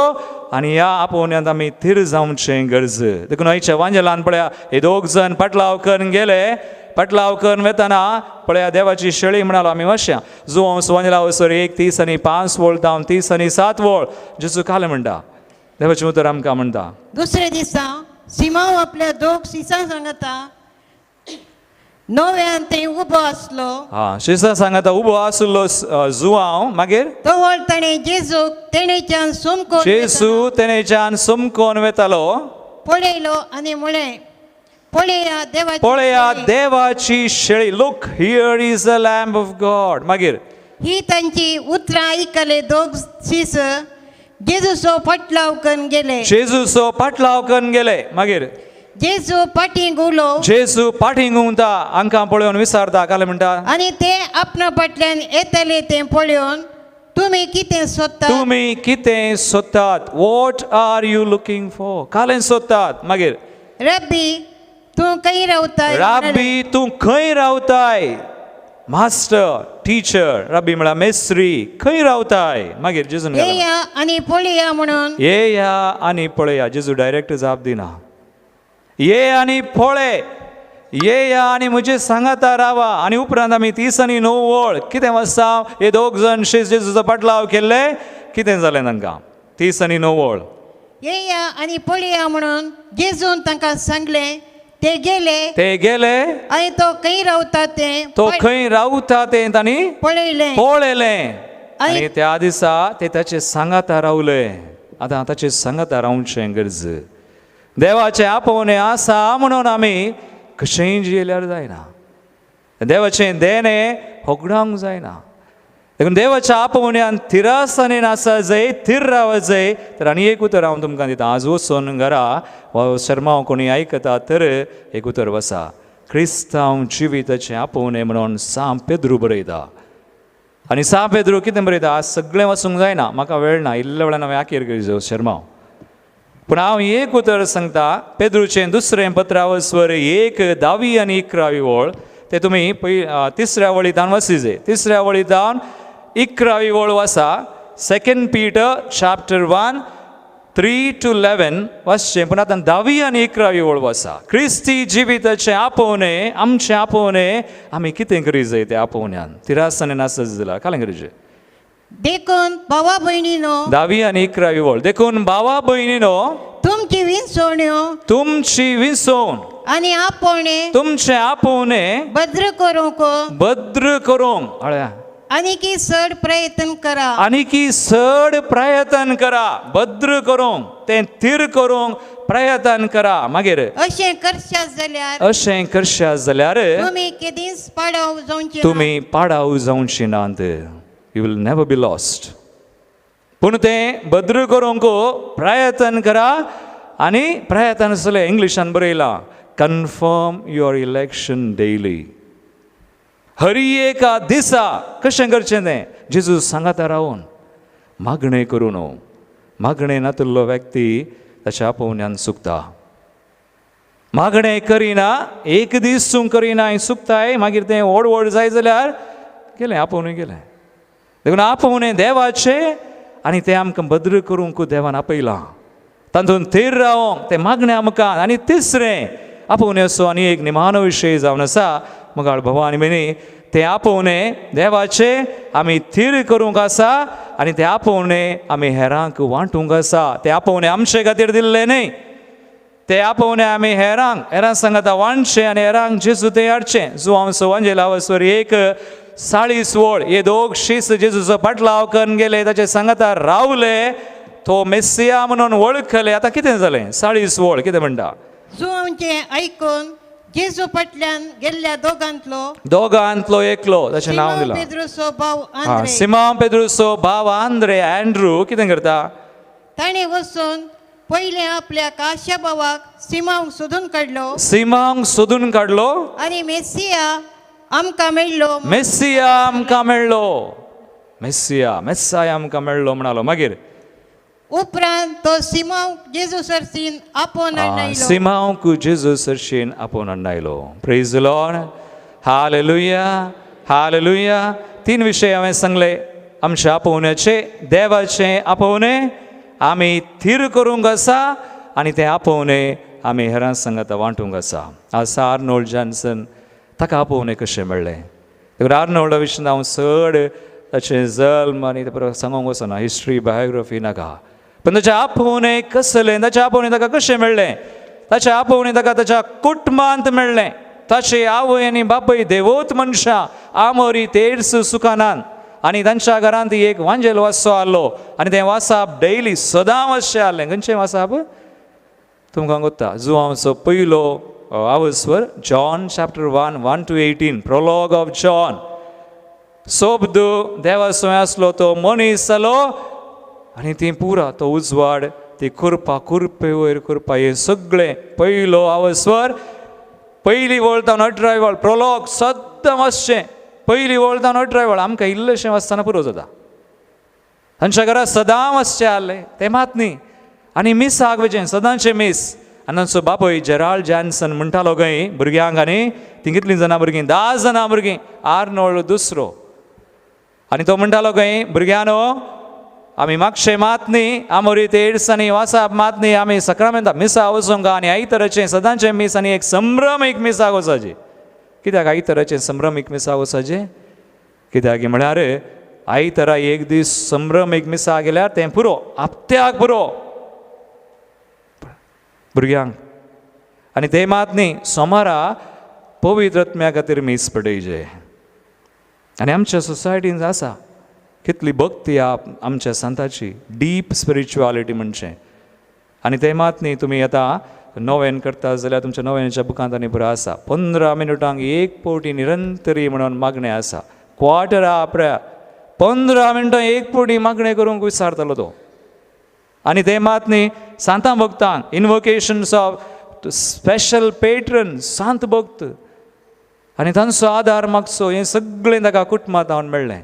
आनी ह्या आपोवण्यांत आमी थीर जावचें गरज. देखून आयच्या वांजेलान पळया हे दोग जण पाटलाव करून गेले. पाटलाव करून वेतना पळया देवाची शेळी म्हणालो आमी वश्या जुवांस वांजेला वसर 1 30 आनी 5 वोळ जावन 30 आनी 7 वोळ जेजू कालें म्हणटा. देवाचें उतर आमकां म्हणटा, दुसरे दिसा सिमांव आपल्या दोग सिसां सांगता नव्यान थंय उबो आसलो. हा, शिसां सांगता उबो आसलो जुवांव. मागीर तवळ ताणें जेजूक तेणेच्यान सोमकोन जेजू तेणेच्यान सोमकोन वेतालो पळयलो आनी म्हळें, पळया देवाची, पळया देवाची शेळी. Look, here is the lamb of God. मागीर ही तांची उतरां आयकले दोग शीस जेजूचो फाटलाव करून गेले. जेजूचो फाटलाव करून गेले. मागीर जेजू फाटीं घुंवलो. जेजू फाटीं घुंवता, आंकां पळोवन विचारता, कालें म्हणटा, आनी ते आपणा फाटल्यान येतले तें पळोवन तुमी कितें सोदतात? तुमी कितें सोदतात? What are you looking for? कालें सोदतात? मागीर रब्बी तूं खंय रावताय? रब्बी तूं खंय रावताय? मास्टर, टिचर, रब्बी म्हळ्यार मेस्त्री, खंय रावताय? मागीर जेजून येया आनी पळया म्हणून, येया आनी पळया. जेजू डायरेक्ट जाप दिना. ये आनी पळय, येया आनी म्हजे सांगाता रावा. आनी उपरांत आमी 30 आनी 9 वोळ कितें वाचता? हे दोग जण शेज जेजूचो पाटलाव केल्ले, कितें जालें तांकां? 30 आनी 9 वोळ. येया आनी पळया म्हणून जेजून तांकां सांगलें. ते गेले, ते गेले आनी तो खंय रावता तें, तो खंय रावता तें तांणी पळयलें, पळयलें. आनी त्या दिसा ते ताचे सांगाता रावले. आतां ताचे सांगाता रावचें गरज. देवाचें आपोवणें आसा म्हणून आमी कशेंय जियेल्यार जायना, देवाचें देणें होगडावंक जायना. देखून देवाच्या आपोवण्यान थिरासाणेन आसा जाय, थीर रावत जाय. तर आनी एक उतर हांव तुमकां दिता. आज वचून घरा वा शर्मांव कोणी आयकता तर एक उतर वसा, क्रिस्तांव जिविताचें आपोवणें म्हणून सांत पेद्रू बरयता. आनी सांत पेद्रू कितें बरयता? आज सगळें वचूंक जायना, म्हाका वेळ ना, इल्ल्या वेळान हांवें आखेर करी शर्मांव. पूण हांव एक उतर सांगता, पेद्रूचें दुसरें पत्रावस्वर 1 10वी आनी 11वी वळ, ते तुमी तिसऱ्या वळींतान वसिजे. तिसऱ्या वळींतान 11वी वळ वाचा. 2 Peter chapter 1 3 to 11 वाचचें. पूण आतां 10वी आनी 11वी वळ वाचा. क्रिस्ती जिविताचें आपोवणें, आमचें आपोवणें, आमी कितें करी जाय त्या आपोवण्यान? तिरासाणेन आसत जाल्यार कालें करीचें? देखून भावा भयणीनो, 10वी आनी 11वी वळ. देखून भावा भयणीनो, तुमची विसवण्यो, तुमची विसवण आनी आपोवणें, तुमचें आपोवणें भद्र करूंक, भद्र करूंक आनीकी चड प्रयत्न करा, आनीकी चड प्रयत्न करा. भद्र करूंक, तें थीर करूंक प्रयत्न करा. मागीर अशें करशात जाल्यार, अशें करशात जाल्यार तुमी केदींच पाडाव जावचे, तुमी पाडाव जावचे नात. You will never be lost. पूण तें भद्र करूंक प्रयत्न करा. आनी प्रयत्न आसलें इंग्लिशान बरयलां, confirm your election daily. Hari एका दिसा कशें करचें तें? जेजू सांगाता रावून मागणें करूं न्हू. मागणें नातिल्लो व्यक्ती ताच्या आपोवण्यान चुकता. मागणें करिना, एक दीस तूं करिना, चुकताय. मागीर तें व्हड व्हड जाय जाल्यार गेलें, आपोवणें गेलें. देखून आपोवणें देवाचें आनी तें आमकां भद्र करूंक देवान आपयलां. तातूंत थीर रावोंक तें मागणें आमकां. आनी तिसरें आपोवण्याचो आनी एक निमाणो विशय जावन आसा मुगाळ भाव आनी भयणी, तें आपोवणें देवाचें आमी थीर करूंक आसा आनी तें आपोवणें आमी हेरांक वांटूंक आसा. तें आपोवणें आमचे खातीर दिल्लें न्हय, ते आपोवणें आमी हेरांक हेरां सांगाता वांटचें आनी हेरांक जेजू थंय हाडचें. जुवांव सवांजेलावस्वर 1:40 वळ हे दोग शीस जेजूचो पाटलाव करून गेले, ताचे सांगाता रावले, तो मेस्सिया म्हणून वळखले. आतां कितें जालें? 40 वळ कितें म्हणटा? जुवांवचें आयकून जेजू फाटल्यान गेल्ल्या दोगांतलो एकलो, ताचें नांव दिलां पेद्रूचो भाव आंद्रे. सिमांव पेद्रूचो भाव आंद्रे, अँड्रू कितें करता? ताणें वचून पयलें आपल्या काश्या भावाक सिमांवक सोदून काडलो, सिमांवक सोदून काडलो आनी मेस्सिया आमकां मेळ्ळो, मेस्सिया आमकां मेळ्ळो, मेस्सिया मेस्साय आमकां मेळ्ळो म्हणालो. मागीर उपरांत तो सिमांवक जेजू सरशीन आपोवन हाडून, सिमांवक जेजू सरशीन आपोवन हाडून आयलो. Praise the Lord, hallelujah, hallelujah. तीन विशय हांवें सांगले, आमच्या आपोवण्याचे, देवाचें आपोवणें आमी थीर करूंक आसा आनी तें आपोवणें आमी हेरां सांगाता वांटूंक आसा. आज आर्नोल्ड जॉन्सन ताका आपोवणें कशें मेळ्ळें? देखून आर्नोल्डा विशीं हांव चड ताचें जल्म आनी तें सांगूंक वचना, हिस्ट्री बायोग्राफी नाका, पण ताचें आपोवणें कसलें, ताचें आपोवणें ताका कशें मेळ्ळें? ताचें आपोवणें ताका ताच्या कुटुंबांत मेळ्ळें. ताचे आवय आनी बापूय देवोत मनशां, आमोरी तेर्स सुखानान, आनी तांच्या घरांत एक वांजेल वासो आसलो आनी तें वासाप डेली सदां वाचचें आसलें. खंयचें वासाप तुमकां गोत्ता? जुवांवचो पयलो आवस्वर, John chapter 1, 1 to 18, prologue of John. सोबद देवा स्वयं आसलो तो मनीस जालो आनी ती पुरा तो उजवाड, ती कुरपा, कुरपे वयर कुरपा, हें सगळें पयलो आवस्वर, पयली वळ तावन 18 वळ, प्रोलॉग सद्दां वाचचें. पयली वळ तावन 18 वळ आमकां इल्लेशें वाचतना पुरो जाता. तांच्या घरा सदां वाचचें आहलें तें मात न्ही, आनी मिसाक वचें सदांचें मीस. आनी तांचो बापूय जेराल्ड जॉन्सन म्हणटालो खंय भुरग्यांक, आनी तीं कितलीं जाणां भुरगीं, 10 जाणां भुरगीं, आर्नोल्ड दुसरो, आनी तो म्हणटालो खंय भुरग्यांनो आमी मागशें मात न्ही, आमोरी तेर्स आनी वासाप मात न्ही, आमी सक्रामेंता मिसा वचूंक आनी आयतराचें सदांचें मीस आनी एक संभ्रमीक मिसाक वचपाचें. कित्याक आयतराचें संभ्रमीक मिसाक वचपाचें? कित्याक म्हळ्यार आयतरा एक दीस संभ्रमीक मिसा गेल्यार तें पुरो, हप्त्याक पुरो भुरग्यांक. आनी तें मात न्ही, सोमारा पवित्र आत्म्या खातीर मीस पडयचें. आनी आमच्या सोसायटीन आसा कितली भक्ती आमच्या सांताची, डीप स्पिरिच्युआलिटी म्हणचें. आनी तें मात न्ही, तुमी आतां नोवेन करता जाल्यार तुमच्या नोवेनाच्या बुकांत आनी पुरो आसा, 15 मिनटांक एक पवटी निरंतरी म्हणून मागणें आसा, क्वार्टर आ प्रेयर, 15 मिनटां एक पवटी मागणें करूंक विचारतालो तो. आनी तें मात न्ही, सांतां भक्तांक इनवोकेशन्स ऑफ स्पेशल पेट्रन, सांत भक्त आनी तांचो आदार मागचो, हें सगळें ताका कुटुंबांत हांव मेळ्ळें.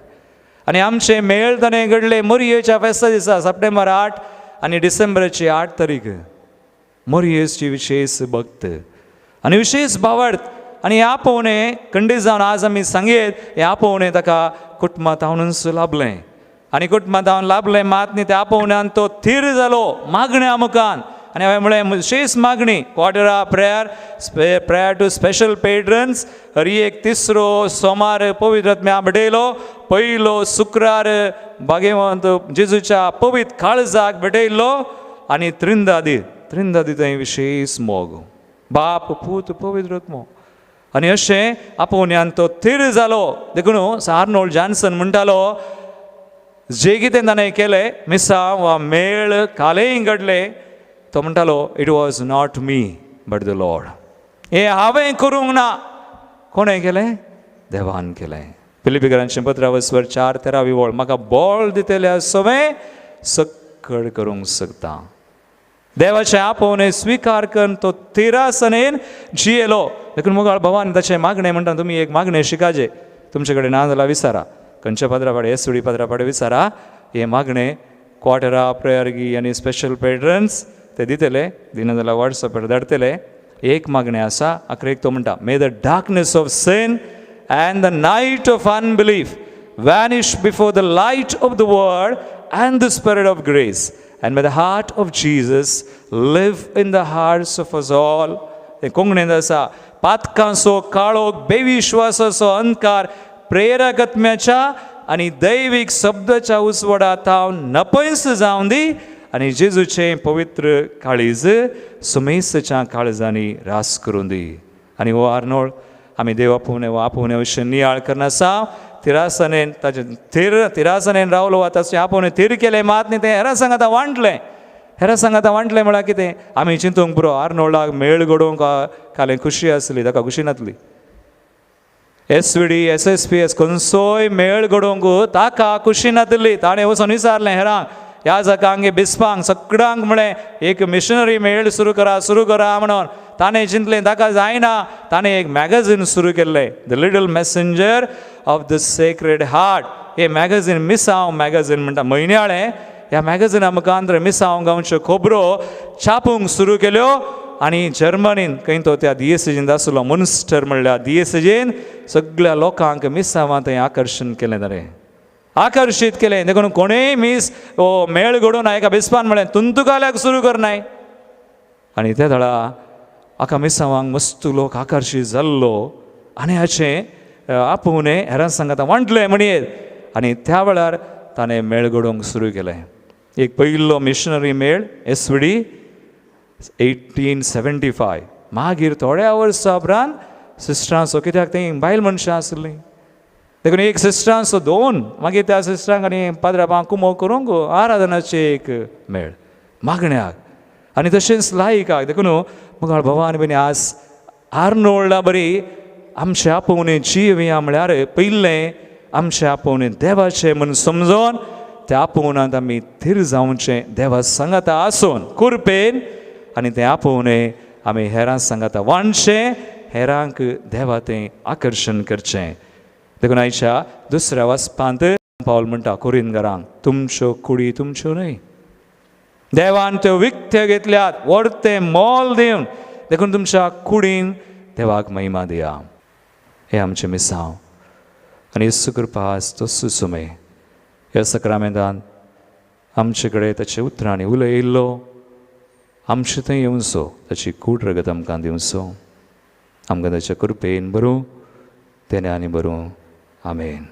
आनी आमचें मेळ ताणें घडलें मोरयेच्या फेस्ता दिसा, सप्टेंबर 8 आनी डिसेंबराची 8 तारीख, मोरयेची विशेश भक्त आनी विशेश भावार्थ. आनी हें आपोवणें खंडीत जावन आज आमी सांगयत, हें आपोवणें ताका कुटुंबांत हांवूच लाभलें. आनी कुटुंबांत हांव लाभलें मात न्ही, त्या आपोवण्यान तो थीर जालो मागण्या मुखान. आनी हांवें म्हळें विशेश मागणी, quarter of prayer, prayer to special patrons, हर एक तिसरो सोमार पवित्र आत्म्या भेटयलो, पयलो शुक्रार भाग्यवंत जेजूच्या पवित्र काळजाक भेटयलो, आनी त्रिंदादी, त्रिंदादी थंय विशेश मोग, बाप पूत पवित्र आत्मो. आनी अशें आपोवण्यान तो थीर जालो. देखून आर्नोल्ड जॉन्सन म्हणटालो, जे कितें ताणें केलें मिसां वा मेळ कालेय घडलें, तो म्हणटालो it was not me but the Lord. हें हांवें करूंक ना, कोणें केलें? देवान केलें. फिलिपीकरांचें पत्रावस्वर 4:13 वळ, म्हाका बळ दितल्या सवें सक्कड करूंक शकता. देवाचें आपोवणें स्विकार करून तो तिरासनेन जियेलो. देखून मुगाळ भवान ताचें मागणें म्हणटा, तुमी एक मागणें शिकाजे, तुमचे कडेन ना जाल्यार विचारा, खंयच्या पदरा पाडे, एसुडी पदरा पाडे विचारा, हें मागणें क्वार्टरा प्रेयर आनी स्पेशल पेट्रन्स ते दितले, दिना जाल्यार वॉट्सॅपार धाडटले. एक मागणें आसा, आखरेक तो म्हणटा, may the darkness of sin and the night of unbelief vanish before the light of the word and the spirit of grace And may the heart of Jesus live in the hearts of us all. तें कोंकणींत आसा, पातकांचो काळोख, बेविश्वासाचो अंधकार प्रेरकत्म्याच्या आनी दैवीक शब्दाच्या उजवाडा थावन नपयस जावन दी आनी जेजूचें पवित्र काळीज सुमेसच्या काळजांनी रास करून दी. आनी हो आर्नोळ आमी देव आपोवणे वा आपोवणे विशीं नियाळ करनासा तिरासनेन ताजें थीर तिरासनेन रावलो वा ताचें आपोवणें थीर केलें मात न्ही, तें हेरां सांगाता वांटलें. हेरां सांगाता वांटलें म्हळ्यार कितें, आमी चिंतूंक पुरो आर्नोळाक मेळ घडोवंक कालें खुशी आसली, ताका खुशी नासली. SVD SSPS खंयचोय मेळ घडोवंक ताका खुशी नासली. ताणें वचून विचारलें हेरांक, ह्या जाकांक बिस्पांक सगळ्यांक म्हळें एक मिशनरी मेळ सुरू करा सुरू करा म्हणून. ताणें चिंतलें ताका जायना, ताणें एक मॅगझीन सुरू केल्लें, the little messenger of the sacred heart. हें मॅगझीन मिसांव मॅगझीन म्हणटा, म्हयन्याळें. ह्या मॅगझिना मुखांतर मिसांव गांवच्यो खबरो छापूंक सुरू केल्यो. आनी जर्मनीन खंय तो त्या दियेसेजीन आसलो, मुन्स्टर म्हणल्यार दियेसेजीन सगळ्या लोकांक मिसांवां थंय आकर्शण केलें, ताणें आकर्शीत केलें. देखून कोणूय मीस हो मेळ घडोवन एका बिस्पान म्हळें तुंतुकाल्याक सुरू करनाय. आनी त्या दळा आका मिसांवांक मस्त लोक आकर्शीत जाल्लो आनी हाचें आपोवणें हेरां सांगाता वांटलें म्हणयेत. आनी त्या वेळार ताणें मेळ घडोवंक सुरू केलें. एक पयलो मिशनरी मेळ SVD 1875. मागीर थोड्या वर्सां उपरांत सिस्टरांचो, कित्याक तीं बायल मनशां आसलीं देखून एक सिस्टरांचो दोन, मागीर त्या सिस्टरांक आनी पाद्राबांक कुमो करूंक आराधनाचें एक मेळ मागण्याक आनी तशेंच लायकाक. देखून मुखार भावा आनी भयणी, आज आर्नोळा बरी आमच्या आपोवणें जिवया म्हळ्यार पयलें आमच्या आपोवणें देवाचें म्हूण समजोन त्या आपोवणांत आमी थीर जावचें, देवा सांगाता आसून कुरपेन, आनी तें आपोवणें आमी हेरां सांगाता वांटचें, हेरांक देवा तें आकर्शण करचें. देखून आयच्या दुसऱ्या वाचपांत पावल म्हणटा कोरिंदगरांक, तुमच्यो कुडी तुमच्यो न्हय, देवान त्यो विकत्यो घेतल्यात व्हडतें मोल दिवन, देखून तुमच्या कुडीन देवाक महिमा दिया. हें आमचें मिसांव आनी येसू कृपा आज तो सुसुमे ह्या सक्रामेंतान आमचे कडेन ताच्या उतरांनी उलयल्लो, आमचे थंय येवचो, ताची कूड रगत आमकां दिवचो, आमकां ताच्या कृपेन बरूं तेणे आनी बरूं. आमेन.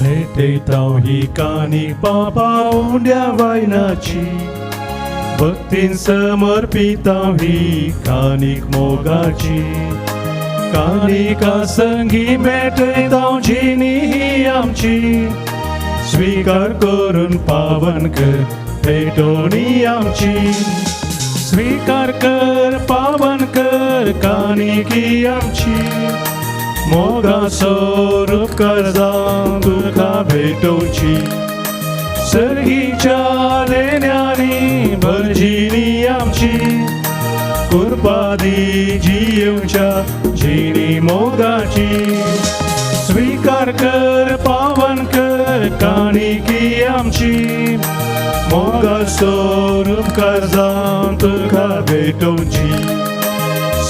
भेटयता ही काणी पापा उंड्या वायनाची, भक्तीन समर्पिता ही काणीक मोगाची, काणिका संगी भेटयता जिणी ही आमची, स्वीकार करून पावन कर भेटवणी आमची, स्वीकार कर पावन कर काणिकी आमची, मोगाचो उपकार जावन तुका भेटोवची, सर्गीच्या देण्यांनी भरजिणी आमची, कृपा दी जियेवच्या जिणी मोगाची, स्वीकार कर पावन कर काणिकी आमची, मोगाचो उपकार जावन तुका भेटोवची,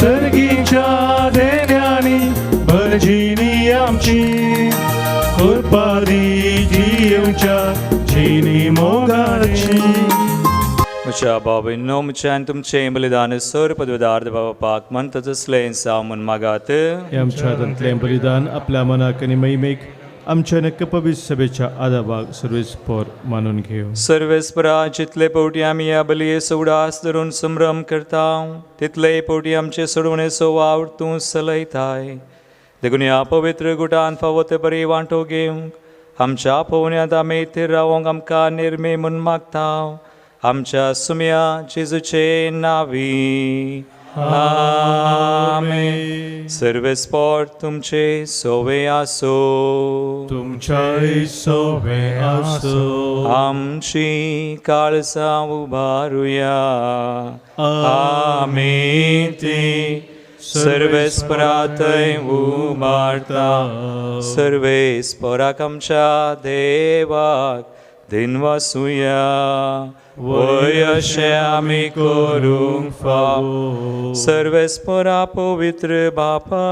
सर्गीच्या देण्यांनी भरजिणी आमची, कृपा दी जियेवच्या जिणी मोगाची. म्हज्या बाबींनो, म्हजें आनी तुमचें बलिदान सर पदवेदार बाबा म्हणटा तसलें जावं म्हूण मागात. हे आमच्या हातांतलें बलिदान आपल्या मनाक आनी महिमेक आमच्या नक्क पवित्र सभेच्या आदाबाक सर्वेस्पोर मानून घेवं. सर्वेस्परा, जितले पवटी आमी ह्या बलयेचो उडास धरून संभ्रम करता तितले पवटी आमचे सोडवणेचो वावर तूं चलयताय. देखून ह्या पवित्र गुटान फावो ते बरी वांटो घेवंक आमच्या पोवण्यांत आमी थीर रावोंक आमकां निर्मे म्हूण मागता, आमच्या सुम्या जेजूचे नावी. आमेन. सर्वेस्पोर तुमचे सोवे आसो, तुमच्याय सोवे आसो. आमची काळजां उबारुया. आमी ती सर्वेस्परा थंय उबारता. सर्वेस्पराक आमच्या देवाक दिनवासुया, वय अशें आमी करूंक फावो. सर्वेस्परा पवित्र बापा,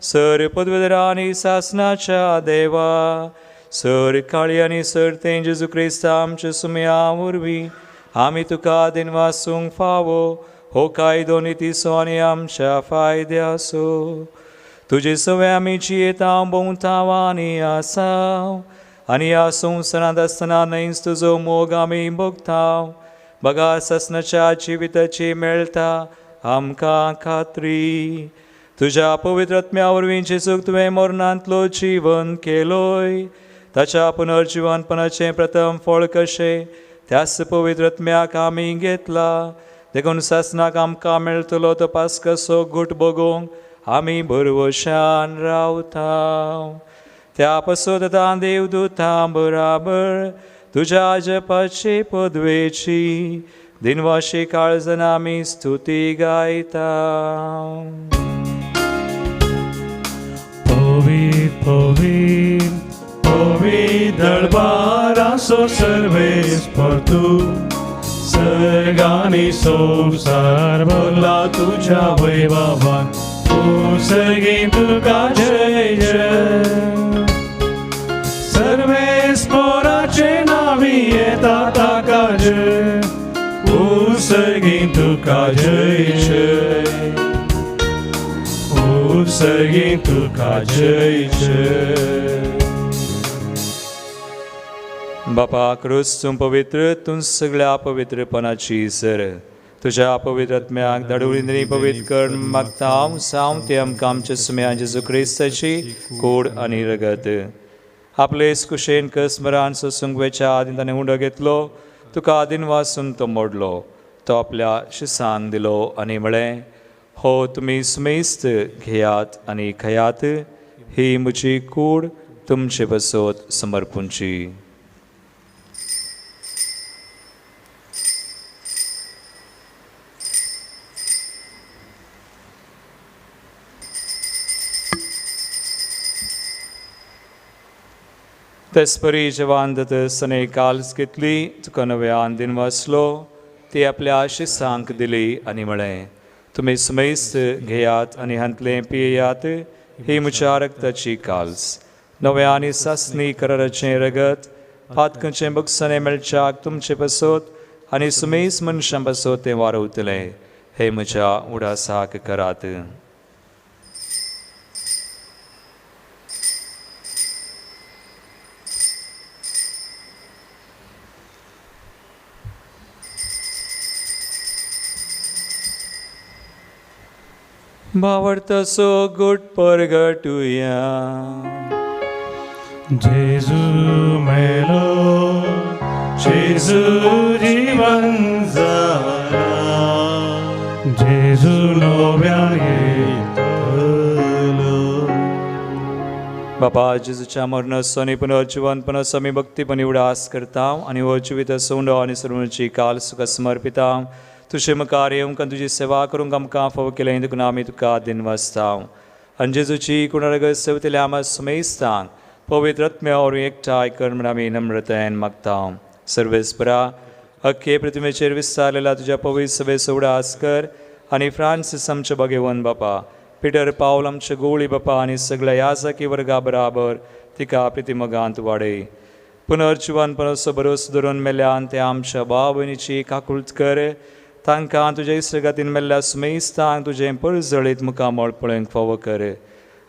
सर पदवेदरा आनी सासनाच्या देवा, सर काळी आनी सर्तें जेजू क्रिस्ता आमच्या सुमया वरवीं आमी तुका दिनवासूंक फावो हो कायदो नितीचो आनी आमच्या फायद्याचो. तुजे सवे आमी जियेता भोंवता आनी आसा आनी ह्या संवसारांत आसतना न्हयच तुजो मोग आमी भोगता. बगा सासणाच्या जिविताची मेळटा आमकां खात्री. तुज्या पवित्र आत्म्या वरवीं जेजूक तुवें मरणांतलो जिवन केलोय ताच्या पुनर्जिवनपणाचें प्रथम फळ कशें त्याच पवित्र आत्म्याक आमी घेतला. देखून सासणाक आमकां मेळटलो तो पास्काचो घूट भोगोवंक आमी भरवशान रावता. त्या पासत आतां देवदूतां बराबर तुज्या जपाचे पदवेची दिनवाशी काळजान आमी स्तुती गायता. पवित्र पवित्र पवित्र दरबाराचो सर्वेस्पर तूं सर्गांनी संवसार भरला तुज्या वैभवान. सर्गी तुका जय जय. सर्वेस्पराचे नांवी येता ताका जय. सर्गी तुका जय जय. सर्गी तुका जय जय. बापा क्रूस तूं पवित्र तूं सगळ्या पवित्रपणाची सर तुज्या पवित्र आत्म्याक धाडून पवित्र कर मागता हांव सावं ते आमकां आमच्या सुम्या जेजू क्रिस्ताची कोड आनी रगत. आपले कुशेन कसमरान सोसूंक वेच्या आदीं ताणें उंडो घेतलो तुका आदीन वासून तो मोडलो तो आपल्या शिसांक दिलो आनी म्हळें हो तुमी सुमेस्त घेयात आनी खयात ही म्हजी कूड तुमचे बसोत समर्पूंची. तेचपरी जेवान सने काल्स घेतली तुका नव्यान दिन वाचलो ती आपल्या शिसांक दिली आनी म्हळें तुमी सुमेस्त घेयात आनी हांतलें पियेयात ही म्हज्या रक्ताची काल्स नव्या आनी सासणी कराराचें रगत पातकांचें बगसणें मेळच्याक तुमचे पासत आनी सुमेस्त मनशां पासत तें वारवतलें हे म्हज्या उडासाक करात. भावार्थाचो गोट परगटुया. जेजू मेलो जेजू जीवन जाला जेजू नव्यान येतलो. बापा जेजूच्या मरणाचो आनी पुनर्जिवनपणाचो आमी भक्तीपणी उडास करता आनी हो जिविताचो उंडो आनी सर्वांची काल सुखा समर्पिता. तुजे मुखार येवंक आनी तुजी सेवा करूंक आमकां फावो केलें देखून आमी तुका दिनवासता. आनी जेजूची कुणारगत सेवतल्या आमा सुमेस्तांक पवित्र आत्म्या वरवीं एकठांय कर म्हूण आमी नम्रतायेन मागता. सर्वेस्परा अख्खे पृथ्वीचेर विस्तारलेल्या तुज्या पवित्र सभेचो उडास कर आनी फ्रांसीस आमचे भगेवन बापा पिटर पावल आमचे गोवळी बापा आनी सगळ्या याजकी वर्गा बराबर तिका प्रितिमोगांत वाडय. पुनर्जिवनपणाचो भरोसो धरून मेल्यान ते आमच्या भाव भयणीची काकूळत कर. तांकां तुज्या इश्टगातीन मेल्ल्या सुमेस्तांक तुजें परजळीत मुखामळ पळोवंक फावो कर.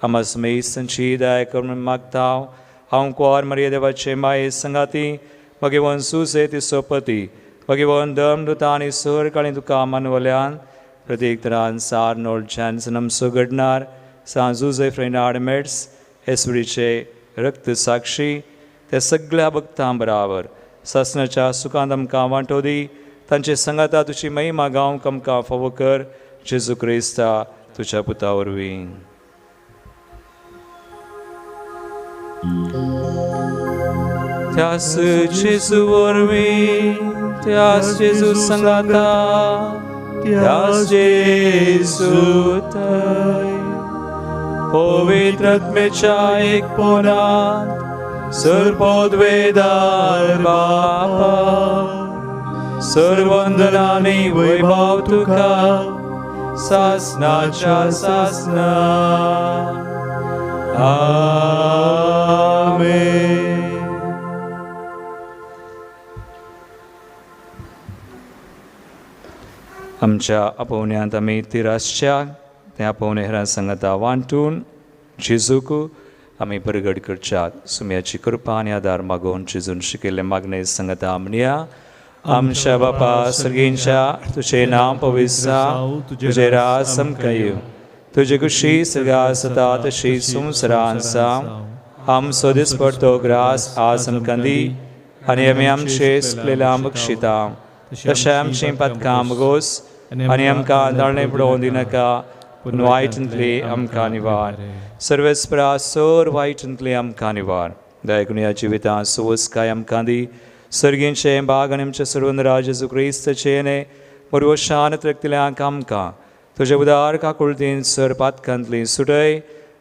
आमा सुमेस्तांची दया कर म्हूण मागता. हांव कुंवर मरिया देवाचे माये संगाती भगेवन सुसे तिसो पती भगेवन धर्मदूता आनी सहरकाळी तुका मानवल्यान प्रत्येक तरान सार नोल्ड जॅन्सन आमचो घडणार सांत जुझेफ रेनार्ड मेट्स हेसुरीचे रक्त साक्षी त्या सगळ्या भक्तां बराबर सासणाच्या सुखांत आमकां वांटो दी. तांचे संगाता तुजी महिमा गावंक आमकां फावो कर जेजू क्रिस्ता तुज्या पुता वरवीं. त्यास जेजू वरवीं त्यास जेजू संगाता त्यास जेजू थंय पवित्र आत्म्याच्या एकपणांत सर्वोद्वेदार बापा सर्वंदनानी वैभव तुका सासनाच्या सासना. आमेन. आमच्या आपोवण्यांत आमी तिरासच्या तें आपोवणें हेरां सांगाता वांटून जेजूक आमी परगट करच्याक सुम्याची कृपा आनी आदार मागोवन जेजून शिकयल्लें मागणें सांगाता म्हणया. आमच्या बापा सर्गींच्या, तुजें नांव पवित्र जावं, तुजें राज आमकां येवं, तुजी खुशी सर्गांत आसता तशी संवसारांत जावं. आमचो दिसपडतो ग्रास आज आमकां दी आनी आमी आमचे सुकलेल्या बक्षिता तशें आमचीं पातकां बगोस आनी आमकां दाळणें पडोवन दिनाका, पूण वायटांतली आमकां निवार. सर्वेस्परा सर वायटांतली आमकां निवार. दया ह्या जिवितांत सुवस्काय आमकां दी. सर्गींचें भाग आनी आमच्या सर्वंद राज जेजू क्रिस्ताचें न्हय बरवशान रक्तल्यांक आमकां तुजे उदार काकुळतीन सर पातकांतली सुटय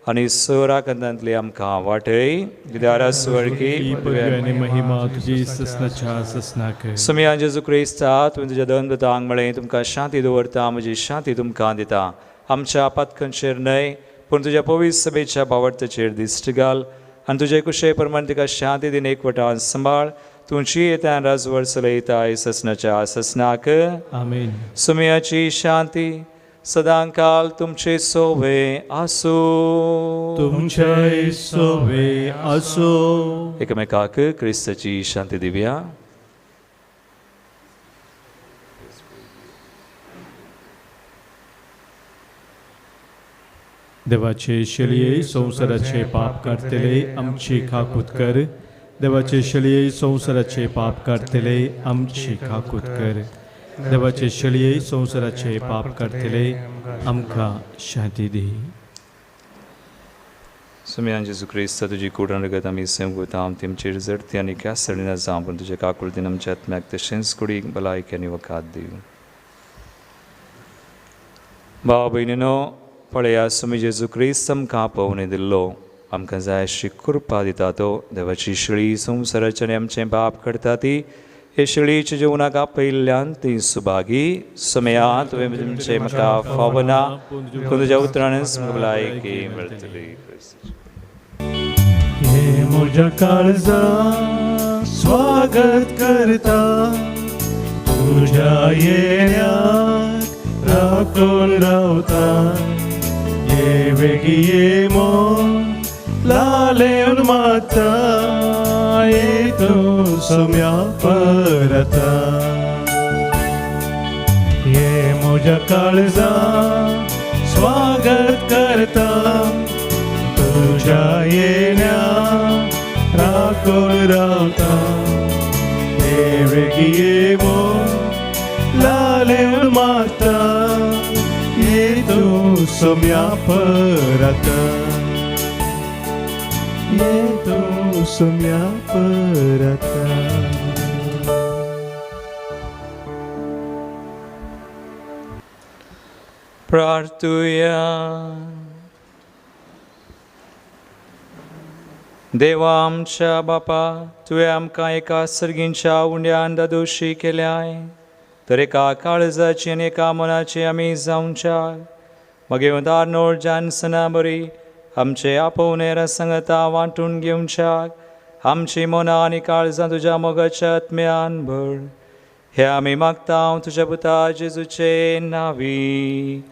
आनी सर आकांतांतली आमकां वाटय. गिदारा स्वर्गी पदवी महिमा तुजी ससनाच्या ससनाक. सुमया जेजू क्रिस्ता, तुवें तुज्या दोन दुतांक म्हळें, तुमकां शांती दवरता, म्हजी शांती तुमकां दिता. आमच्या पातकांचेर न्हय पूण तुज्या पवित्र सभेच्या बावडताचेर दिश्ट घाल आनी तुजे कुशे प्रमाण तिका शांती दिन एकवटान सांबाळ. तुमची येत्यान राजवट चलयताय ससनाच्या ससनाक. आमेन. सुमयाची शांती सदांकाल तुमचे सोवे आसूं. तुमचे सोवे आसूं. एकमेकाक क्रिस्ताची शांती दिवया. देवाचे शलिये संवसाराचे पाप काडटले आमची काकूत कर. देवाचे शलिये संवसाराचे पाप काडटले आमची काकूत कर. देवाचे शलिये संवसाराचे पाप काडटले आमकां शांती दी. सुमयान जेजू क्रिस्ता, तुजी कूड रगत आमी सेवता, तेमचेर जडती आनी कॅसडिना जावं, पूण तुजे काकुळतीन आमच्या आत्म्याक तशेंच कुडीक भलायकी आनी वखाद दिवं. भाव भयणीनो, पळया सुमी जेजू क्रिस्त आमकां आपोवणी दिल्लो, आमकां जाय अशी कृपा दिता तो. देवाची शेळी संवसाराचे आनी आमचें बाप करता ती हे शेळीच्या जेवणाक आपयल्ल्यान ती सुभागी. सुमया तुवें तुमचें म्हाका फावना, पूण तुज्या उतरानच म्हाका भलायकी मेळटली. हे म्हज्या काळजा स्वागत करता, तुज्या येण्याक राखून रावता. ये वेगी ये मोन लालेवन माता, ये तूं सोम्या परता. ये म्हज्या काळजा स्वागत करता, तुज्या येण्या राखून रावता. ये वेगी ये मोन लालेवन माता, ये तूं सोम्या परता. ये तूं सोम्या परता. प्रार्थुया. देवा आमच्या बापा, तुवें आमकां एका सर्गींच्या उंड्यान दादोशी केल्याय, तर एका काळजाची आनी एका मनाची आमी जावच्या. मागीर आर्नोल्ड जॉन्सना बरी आमचे आपोवणेर सांगता वांटून घेवच्याक आमची मनां आनी काळजां तुज्या मोगाच्या आत्म्यान भर. हे आमी मागता तुज्या पुता जेजूचे नावी.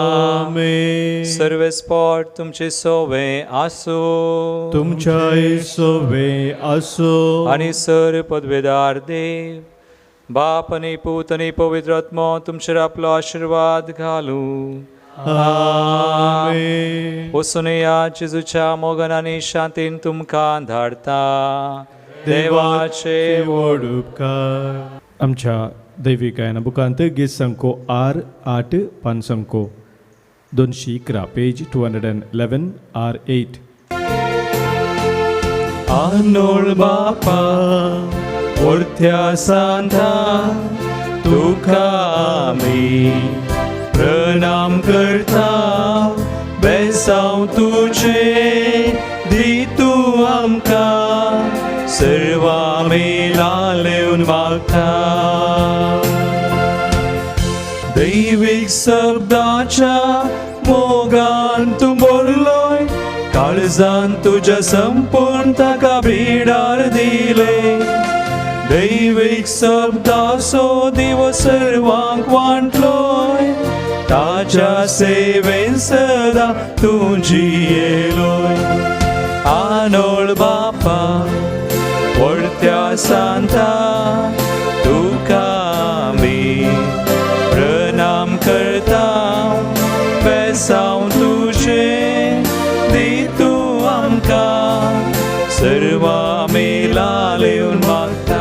आमेन. सर्वेस्पोट तुमचे सोवे आसूं. तुमच्याय सोवे आसूं. आनी सर पदवेदार देव बाप आनी पूत आनी पवित्र आत्मो तुमचेर आपलो आशिर्वाद घालूं. आमेन. वचून या जेजूच्या मोगान आनी शांतीन तुमकां धाडता. देवाचे व्हड उपकार. आमच्या दैवीक गायना बुकांत गीत संको आर 8 पान संको 211 पेज 211 आर 8. आनोळ बापा वरत्या सांता, तुका आमी प्रणाम करता. बेसांव तुजें दी तूं आमकां, सर्वां लालेवन मागता. दैवीक शब्दाच्या मोगान तूं भरलोय, काळजान तुज्या संपूर्ण ताका बिडार दिले. दैवीक शब्दाचो दिवो सर्वांक वांटलोय ताज्या सेवेन सदां तूं जियेलोय आनोळ बापा वळत्या सांता तुका आमी प्रणाम करता बेसांव तुजें दी तूं आमकां सर्वा मेला लेवन मागता.